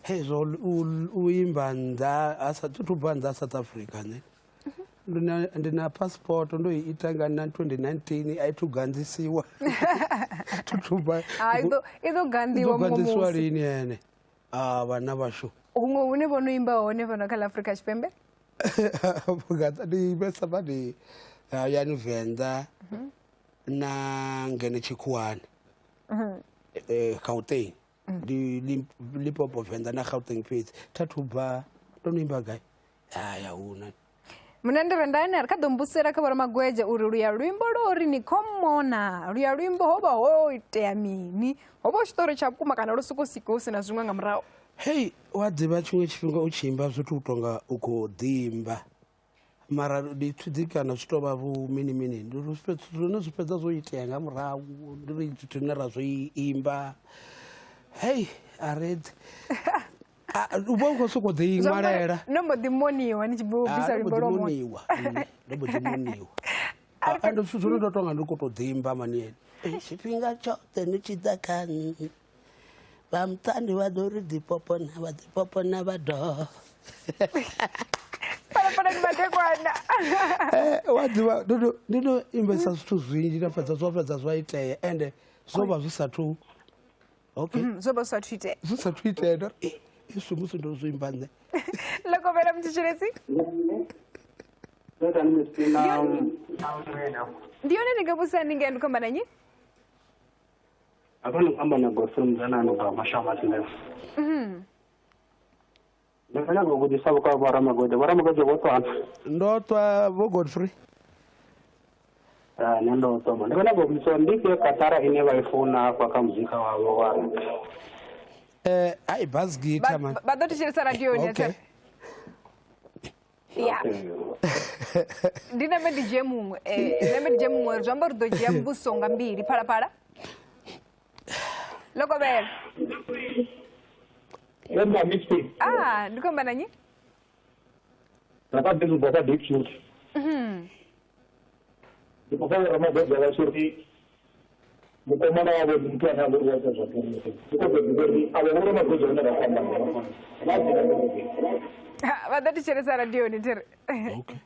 hezwo u imba nnḓa a sa thu bva nnḓa South Africa. Nṋe ndi na passport, ndo i ita nga na 2019, a i thu gandzisiwa. I ḓo ganḓiwa muṅwe gandzisiwa lini ene a vhana vhashu. Huṅwe hune vho no imba hone fhano kha ḽa Afrika Tshipembe? Ndi imbesa badi hayani Venḓa na ngeno tshikhuwani, Gauteng. Ndi Limpopo, Venḓa na Gauteng fhedzi, thathu bva. Ndo no imba gai? Haya, huna. Munandi Rendani, ri kha ḓo mbusela kha vhoramagwedzhe uri luya luimbo lwo uri ni khomona luya luimbo ho vha ho itea mini? Ho vha hu tshiṱori tsha vhukuma kana lwo sokou sika hu si na zwiṅwe nga murahu? Hei, wa ḓivha tshiṅwe tshifhinga u tshi imba zwithu u tonga u khou ḓiimba, mara ndi pfi ḓi kana zwi tou vha vhu mini mini, ndi uri zwone zwi fhedza zwo itea nga murahu. Ndi ri zwithu zwine ra zwi imba, hei, a redzi u vha u khou sokou ḓi ṅwalela. No mbo ḓi moniwa ni tshi bva u bvisa luimbo lwa moniwa? Ndo mbo ḓi moniwa, ende zwithu zwone ndo tonga ndi khou tou ḓiimba maniene. Tshifhinga tshoṱhe ni tshi ḓa kha nṋe, vha muṱani vha ḓo ri ḓipopona, vha ḓipopona vha do Phalaphala ndi madekwana. Wa ḓivha ndo no imbesa zwithu zwinzhi, nda fhedza zwo fhedza zwa itea, ende zwo vha zwi sathu, okay. Zwo vha zwi sathu itea. Zwi sathu itea, ndo ri izwi musi ndo zwi imba nṋe. Ḽo kovhela muthetshelesi. Ndi yone, ndi nga vhusa ndi ngei, ndi khou amba na nnyi? Hafha ni khou amba na Godfrey Muzanani ubva Mashamasilefu. Ndi khou nyaga u vhudzisa vho kha vhoramagwedze. Vhoramagwedze, vho ṱwana? Ndo ṱwa, vho Godfrey. Nṋe ndo ṱoma. Ndi khou nyaga u vhudzisa uri ndi ifhio katara ine vha i funa hafha kha muzika wavho wa Ai, bass guitar man. Vha ḓo thetshelesa radioni. Okay. Ya, ndi nambe ndi dzhie muṅwe, nambe ndi dzhie muṅwe, zwi amba uri ḓo dzhia mbudziso nga mbili. Phalaphala, ḽo kovhela. Ah, ndi khou amba na nnyi? Rakabva kwa Diepsloot. Ndi khou pfa vhoramagwedze vha tshi ri mukomana wavho ndi muthu ane a vha uri wa ita zwa kereke. Ndi khou ḓo ḓivha uri avho vhoramagwedze vhane ra khou amba navho vha dzhena kereke? Vha ḓo thetshelesa radioni thiri. Okay.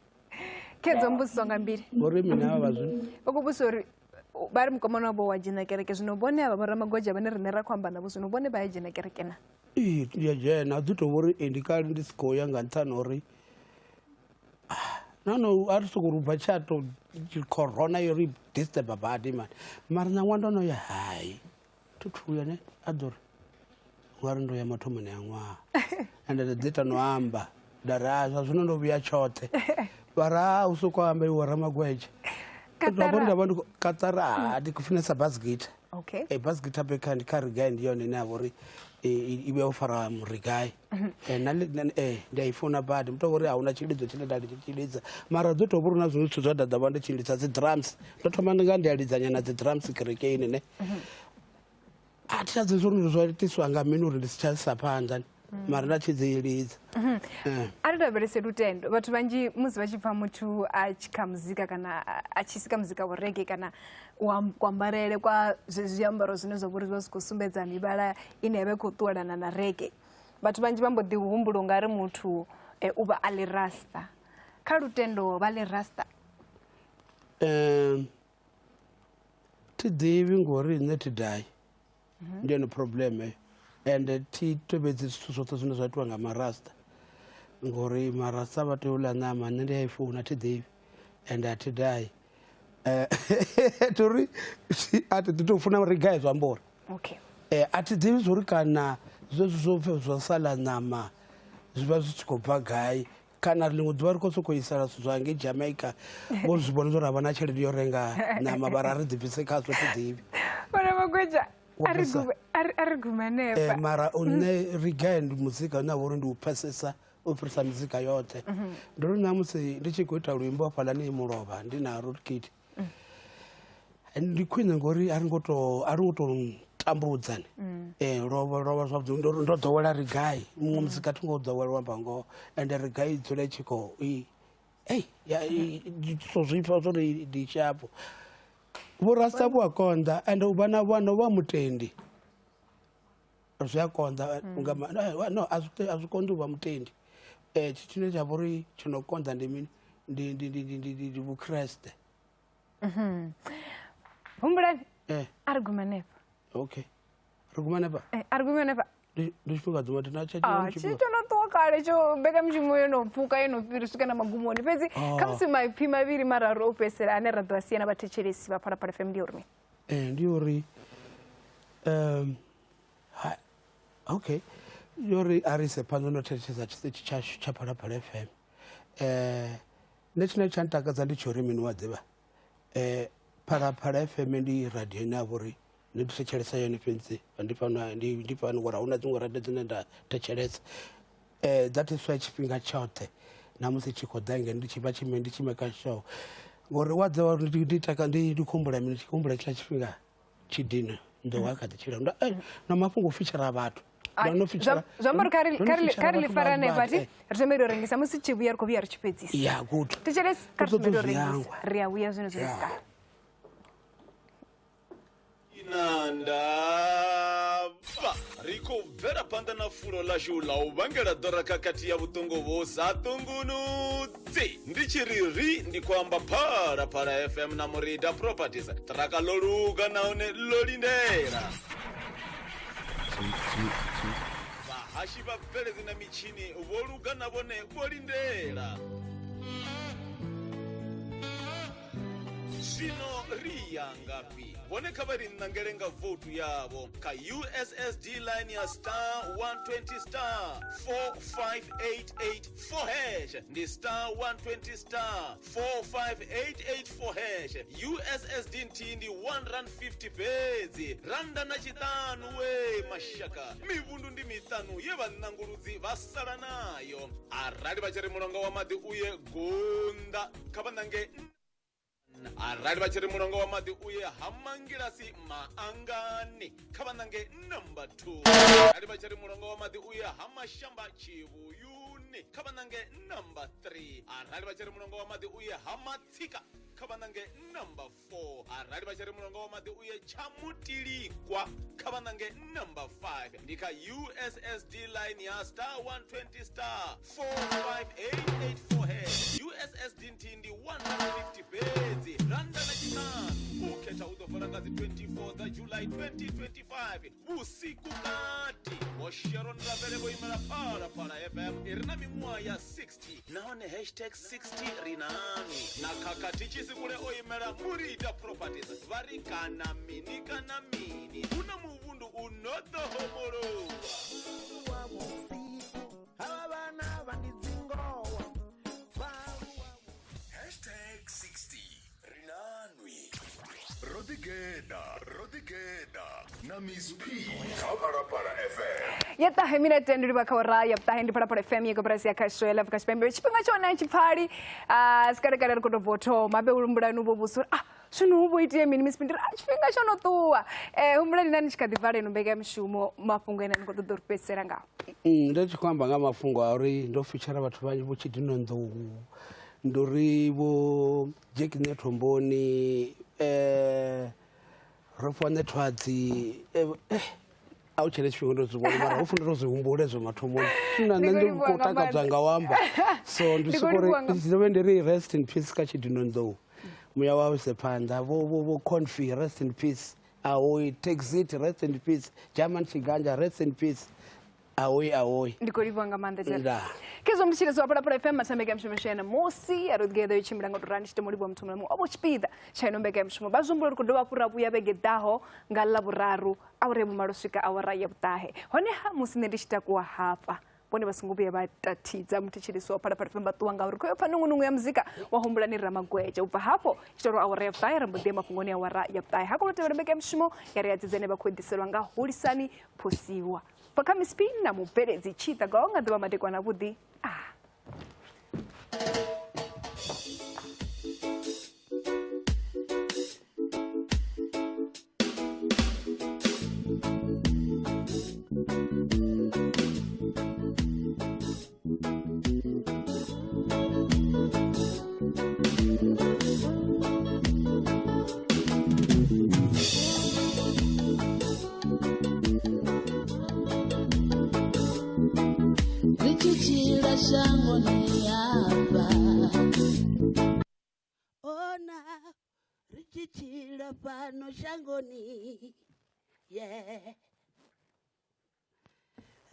Khedzo mbudziso nga mbili. Vho ri mini avha vha zwino? Vha khou vhudzisa uri vha ri mukomana wavho wa dzhena kereke, zwino vhone avha vhoramagwedzhe vhane riṋe ra khou amba navho zwino, vhone vha ya dzhena kereke na? Ee, ndi a dzhena, ḓi tou vhori ndi kale ndi si khou ya nga nṱhani ha uri no a ri sokou ri bva tshato corona yo ri disturba badi mani, mara ṋaṅwaha ndo no ya, hai, thi thu ya ne, a ḓo ri ungari ndo ya mathomoni a ṅwaha, ende nda ḓi ita no amba, nda ri a zwa zwino ndo vhuya tshoṱhe, vha ri a u sokou amba iwe ramagwedzhe. Katara. Nda vha ndi katara, ndi khou funesa bass guitar. Okay. Bass guitar backhand kha reggae ndi yone ine ya vha uri i vhe o fara reggae. Na ndi a i funa badi, muto uri a huna tshilidzo tshine nda tshi lidza, mara ḓo tou vha uri na zwiṅwe zwithu zwa nda ḓo vha ndi tshi lidza dzi drums. Ndo thoma ndi nga ndi a lidzanyana dzi drums kerekeni ne. A thi a ḓi uri zwo itiswa nga mini uri ndi si tsha isa phanḓa, mara nda tshi dzi lidza. A ri lavhelese lutendo. Vhathu vhanzhi musi vha tshi pfa muthu a tshi kha muzika kana a tshi sika muzika wa reggae kana wa kuambarele kwa zwiambaro zwine zwa vha uri zwi vha zwi khou sumbedza mivhala ine ya vha i khou ṱuwelana na reggae, vhathu vhanzhi vha mbo ḓi humbula u nga ri muthu u vha a ḽi rasta. Kha lutendo vha ḽi rasta? Thi ḓivhi ngori nṋe thi dai, ndi yone problem eyo, ende thi tevhedzi zwithu zwoṱhe zwine zwa itiwa nga marasta, ngori marasta vha tea u ḽa ṋama, nṋe ndi a i funa. Thi ḓivhi ende a thi dai, tori a thi ḓi tou funa reggae, zwi amba uri Okay. A thi ḓivhi zwori kana zwezwi zwo pfhi zwa sa ḽa ṋama zwi vha zwi tshi khou bva gai. Kana ḽiṅwe ḓuvha ri khou sokou isela zwithu zwa ngei Jamaica vho zwi vhona zwo ra vha na tshelede yo renga ṋama vha ra ri ḓibvise khazwo thi ḓivhi. Vhona Magwedzha a ri gume hanefha. Mara nṋe reggae ndi muzika une wa vha uri ndi u pfesesa u fhirisa muzika yoṱhe. Ndo ri ṋamusi ndi tshi khou ita luimbo hafhaḽani mulovha ndi na Rootkit. Ndi khwine ngori a ri ngo to tambudzani. Lovha zwavhuḓi ndo ḓowela reggae. Muṅwe muzika thi ngo ḓowela u amba ngoho ende reggae i dzula i tshi khou so zwi pfa zwori ndi shapo. Vho rasta vhu a konḓa ende u vha na vhana vha mutendi zwi a konḓa nga no a zwi konḓi u vha mutendi. Tshine tsha vha uri tshi no konḓa ndi mini ndi vhukriste. Humbulani a ri gume hanefha. Okay. Ri gume hanefha? A ri gume hanefha. Ndi tshifhinga ḓuvha ndi na tshi to no ṱuwa kale tsho mbekanyamushumo yo no pfuka yo no fhiri swika na magumoni fhedzi khamusi maipfi mavhili mararu o fhedzisela ane ra ḓo a sia na vhathetshelesi vha Phalaphala FM ndi uri mini? Ndi uri okay yori a ri ise phanḓa no thetshelesa tshiṱitshi tshashu tsha Phalaphala FM. Nṋe tshine tsha ntakadza ndi tsho uri mini wa ḓivha Phalaphala FM ndi radio ine ya vha uri ndi thetshelesa yone fhedzi ndi fhano ndi fhano ngori ahuna dziṅwe radio dzine nda thetshelesa. That is why tshifhinga tshoṱhe na musi tshi khou ḓa ngeno ndi tshi vha ndi tshi maker sure ngori wa ḓivha uri ndi taka ndi khumbula mini tshi khumbula tshiḽa tshifhinga tshidina ndo wa kha ḓi tshila na mafhungo u feature vhathu. Zwa amba uri kha ri ḽi fara hanefha thi ri thome ri rengisa musi tshi vhuya ri khou vhuya ri tshi fhedzisa. Ya good. Thetshelesi kha ri thome ri rengisa ri a vhuya zwino zwi si kale. Nandava ri khou bvela phanḓa na fulo ḽashu ḽa u vhangela ḓora khakhathi ya vhuṱungu vhu sa ṱungunudzi. Ndi tshi ri ri ndi khou amba Phalaphala FM na Murida Properties. Ṱiraka ḽo luga nahone ḽo lindela. Vhahashi vha bveledzi na mitshini vho luga na vhone vho lindela. Zwino ri ya ngafhi? Vhone kha vha ri ṋangele nga votu yavho kha USSD line ya star 120 star 45884 hash. Ndi star 120 star 45884 hash. USSD nthihi ndi R1.50 fhedzi. Randa na tshiṱanu we mashaka. Mivhundu ndi miṱanu ye vhananguludzi vha sala nayo. Arali vha tshi ri mulonga wa maḓi uye gunda kha vha ṋange. Arali vha tshi ri mulonga wa maḓi uye Hamangilasi Maangani kha vha ṋange number 2. Arali vha tshi ri mulonga wa maḓi uye Hamashamba Tshivhuyuni kha vha ṋange number 3. Arali vha tshi ri mulonga wa maḓi uye Hamatsika kha vha ṋange number 4. Arali vha tshi ri mulonga wa maḓi uye Tshamutilikwa kha vha ṋange number 5. Ndi kha USSD line ya star 120 star 45884 hash. USSD nthihi ndi 150 fhedzi. Randa na tshiṱanu. U khetha u ḓo vala nga dzi 24 dza July 2025 vhusiku kati. Vho Sharon Ravele vho imela Phalaphala FM i re na miṅwaha ya 60 nahone hashtag 60 ri nani. Na khakhathi Tshisikule o imela Murida Properties vha ri kana mini kana mini hu na muvhundu u no ḓo homolowa. Hashtag 60 rinanwi. Rodigeda na Miss P kha Phalaphala FM. Ya ṱahe minete ndi livha kha ora ya ṱahe ndi Phalaphala FM ya koporasi ya khasho ya Afrika Tshipembe. Tshifhinga tshone tshipfali sikalekale ri khou tou bva u thoma be humbulani u vho vhudzisa uri zwino hu vho itea mini Miss P ndi ri tshifhinga tsho no ṱuwa. Humbulani na ni tshi kha ḓi vala ino mbekanyamushumo mafhungo ene ni khou ṱoḓa uri fhedzisela ngao. Ndo tshi khou amba nga mafhungo a uri ndo feature vhathu vhanzhi vho Tshidino Nḓou, ndo ri vho Jack Netomboni, ro fhiwa Nethwadzi, a u tshele tshifhinga ndo zwi vhona mara hu funa ro zwi humbule zwo mathomoni. Zwino nṋe ndi khou takadzwa nga u amba. So ndi soko uri ndi ndi ri rest in peace kha Tshidino Nḓou. Muya wawe use phanḓa. Vho Confi rest in peace. Ahoi Taxit rest in peace. German Chiganja rest in peace. Ahoi ahoi. Ndi khou livhuwa nga maanḓa tsha. Khezwo ndi tshilizwa Phalaphala FM matambeka mishumo shena musi ya rogedo i tshimbila nga turani tshi temo livhuwa muthu muṅwe o vho tshipiḓa tsha ino mbekanyamushumo. Vha zwi humbula uri khou dovha hafhu ra vhuya vhege ḓaho nga Ḽavhuraru awara ya vhumalo swika awara ya vhuṱahe. Honeha musi nṋe ndi tshi takuwa hafha Vhone vha songo vhuya vha tathidza muthetshelesi wa Phalaphala FM vha ṱuwa ngauri khoyo pfa nungunungu ya muzika wa humbulani Ramagwedzha. U bva hafho tshitoro awara ya 9 ra mbo ḓi mafhungoni awara ya 9. Ha kona u tevhela mbekanyamushumo ya ri adzidzene vha khou ḓiselwa nga Hulisani Phosiwa. Bva kha Miss P na mubveledzi Tshita Go nga ḓuvha madekwana avhuḓi. Ona richichila pano shangoni, yeah.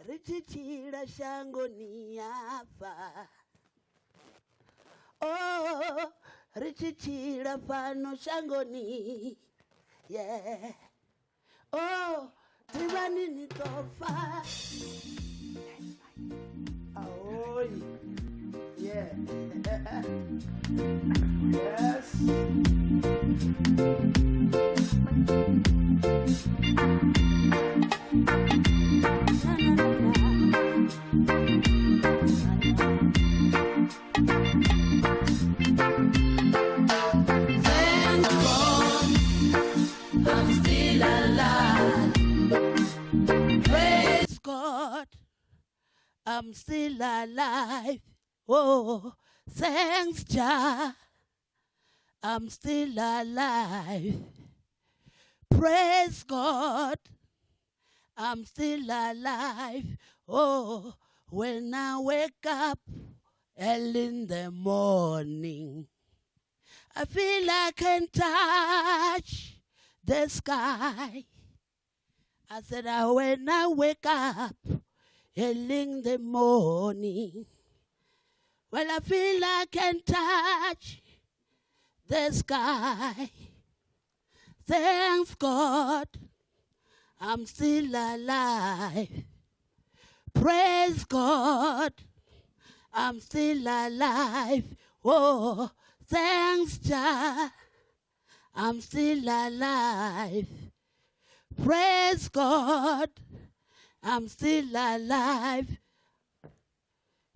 Richichila shangoni apa. Oh, richichila pano shangoni, yeah. Oh, tivani nitofa. Aoi. Yeah. Yes. Thank God I'm still alive. Praise God, I'm still alive. Oh, thanks, Jah, I'm still alive. Praise God, I'm still alive. Oh, when I wake up early in the morning, I feel I can touch the sky. I said, when I wake up early in the morning, well, I feel I can touch the sky. Thanks God, I'm still alive. Praise God, I'm still alive. Oh, thanks Jah, I'm still alive. Praise God, I'm still alive.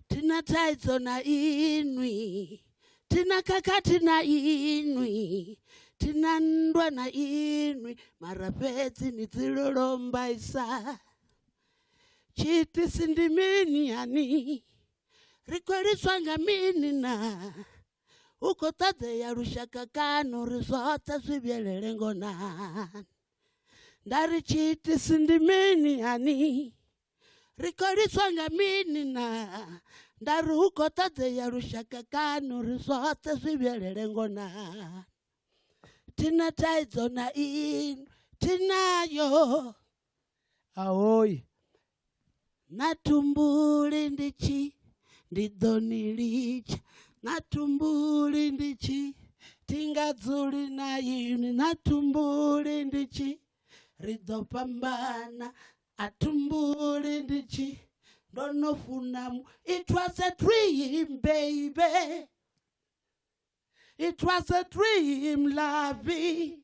Tina thaidzo na inwi, tina khakhathi na inwi, tina nndwa na inwi, mara fhedzi ni dzilolombaisa. Tshiitisi ndi mini hani? Ri khou lwiswa nga mini na? Hu khou ṱoḓea lushaka kanu ri zwoṱhe zwi vhuyelele ngonani. Nda ri tshiitisi ndi mini hani? Ri khou lwiswa nga mini na? Nda ri hu khou ṱoḓea lushaka kanu ri zwoṱhe zwi vhuyelele ngonani. Thina thaidzo na inwi, thinayo. Ahoi. Na thumbuli ndi tshi, ndi ḓo ni litsha. Na thumbuli ndi tshi, thi nga dzuli na inwi. Na thumbuli ndi tshi, ri ḓo fhambana. A thumbuli ndi tshi, ndo no funa mu. It was a dream, baby. It was a dream, lovey.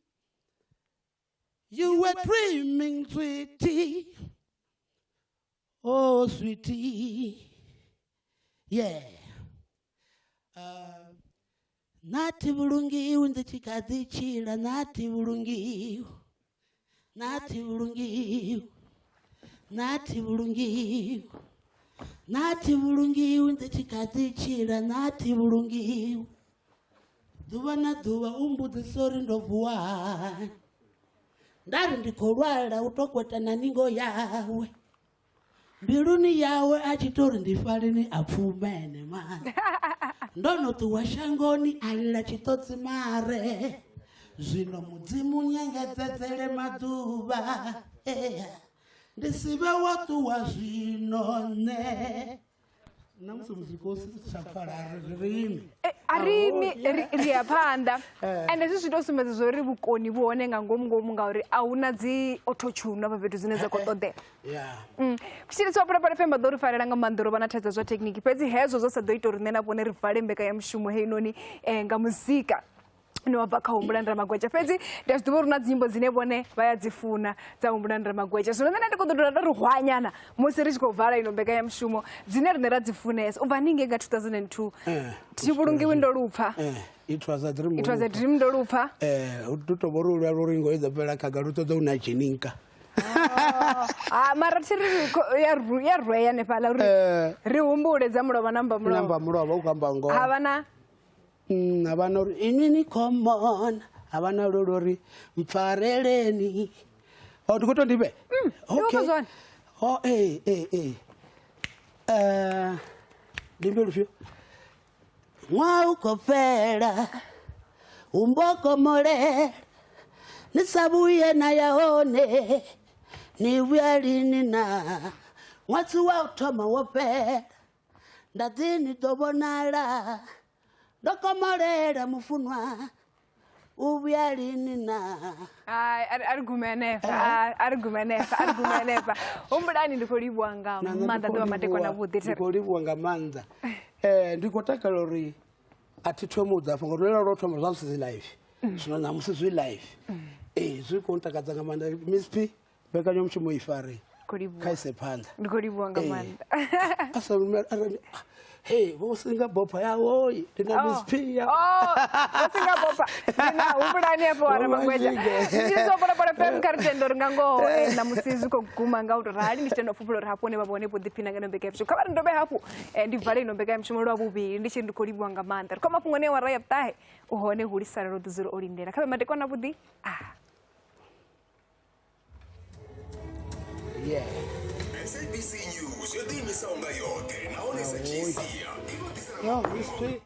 You were dreaming, sweetie. Oh, sweetie. Yeah. Nathi vhulungiwi ndi tshi kha ḓi tshila, nathi vhulungiwi, nathi vhulungiwi, nathi vhulungiwi, nathi vhulungiwi ndi tshi kha ḓi tshila, nathi vhulungiwi. Ḓuvha na ḓuvha u mbudzisa uri ndo vuwa hani, nda ri ndi khou lwala u tokweta na ningo yawe. Mbiluni yawe a tshi tori ndi faleni a pfumene mani. Ndo no ṱuwa shangoni a lila tshiṱotsi mare. Zwino Mudzimu nyengedzedzele maḓuvha. Ndi si vhe wa ṱuwa zwino nṋe. Na musi muzika u si tsha pfala ri ri ime. A ri imi ri ya phanḓa. Ende hezwi zwi to sumbedza zwa uri vhukoni vhu hone nga ngomu ngomu ngauri a hu na dzi auto-tune afha fhethu dzine dza khou ṱoḓea. Tshilisi wa Phalaphala FM vha ḓo ri farela nga maanḓa ro vha na thaidzo zwa thekhiniki, fhedzi hezwo zwo sa ḓo ita uri nṋe na vhone ri vale mbekanyamushumo heinoni nga muzika ni wa bva kha Humbulani Ramagwetsha. Fhedzi ndi a zwi ḓivha uri na dzi nyimbo dzine vhone vha ya dzi funa dza Humbulani Ramagwetsha. Zwino nṋe ndi khou ḓo dovha nda ri hwanyana musi ri tshi khou vala ino mbekanyamushumo dzine riṋe ra dzi funesa. U bva haningei nga 2002 thi vhulungiwi ndo lupfa. It was a dream. It was a dream ndo lupfa. U tou vha uri lu luingo i ḓo fhela khagala u ṱoḓa u na dzheninka. Mara thi ri ya rwea hanefhaḽa uri ri humbule dza mulovha na mba mulovha. Namba mulovha u khou amba ngoho. Ha vha na Havha uri inwi ni khomona, havha na lolo uri mpfareleni. O ndi khou tou ndivhe. Okay. O ndi mbe lufhio? Ṅwaha u khou fhela, humbokomolela, ni sa vhuye na ya hone, ni vhuya lini na? Ṅwedzi wa u thoma wo fhela, nda ḓi ni ḓo vhonala, ndo komolela mufunwa, u vhuya lini na? Ai, a ri gume hanefha, a ri gume hanefha, a ri gume hanefha. Humbulani ndi khou livhuwa nga maanḓa ḓuvha madekwana vhuḓi. Ndi khou livhuwa nga maanḓa. Ndi khou takalela uri a thi thomi u ḓa afha ngauri lwela lwo thoma zwa zwi si live. Zwino ṋamusi zwi live. Zwi khou ntakadza nga maanḓa. Miss P, mbekanyamushumo i fare. Kha ise phanḓa. Ndi khou livhuwa nga maanḓa. A sa rumela hey, vho singa bopha ya hoi, ndi na Miss P ya. Vho singa bopha. Ndi na Humbulani afho wa Ramagwetsha. Ndi so Phalaphala FM kha ri tende uri nga ngoho ṋamusi zwi khou guma nga u tou rali. Ndi tshi tenda u fhufhela uri hafhu hone vha vhone vho ḓiphina nga ino mbekanyamushumo. Kha vha ri dovhe hafhu ndi vale ino mbekanyamushumo lwa vhuvhili ndi tshi ndi khou livhuwa nga maanḓa. Ri khou mafhungo ane awara ya vhuṱahe u hone hulisana ro ḓi dzula o lindela. Kha vhe madekwana vhuḓi. Yeah. SABC News yo ḓiimisaho nga yoṱhe nahone sa tshi sia i vha ḓisela No, Miss P.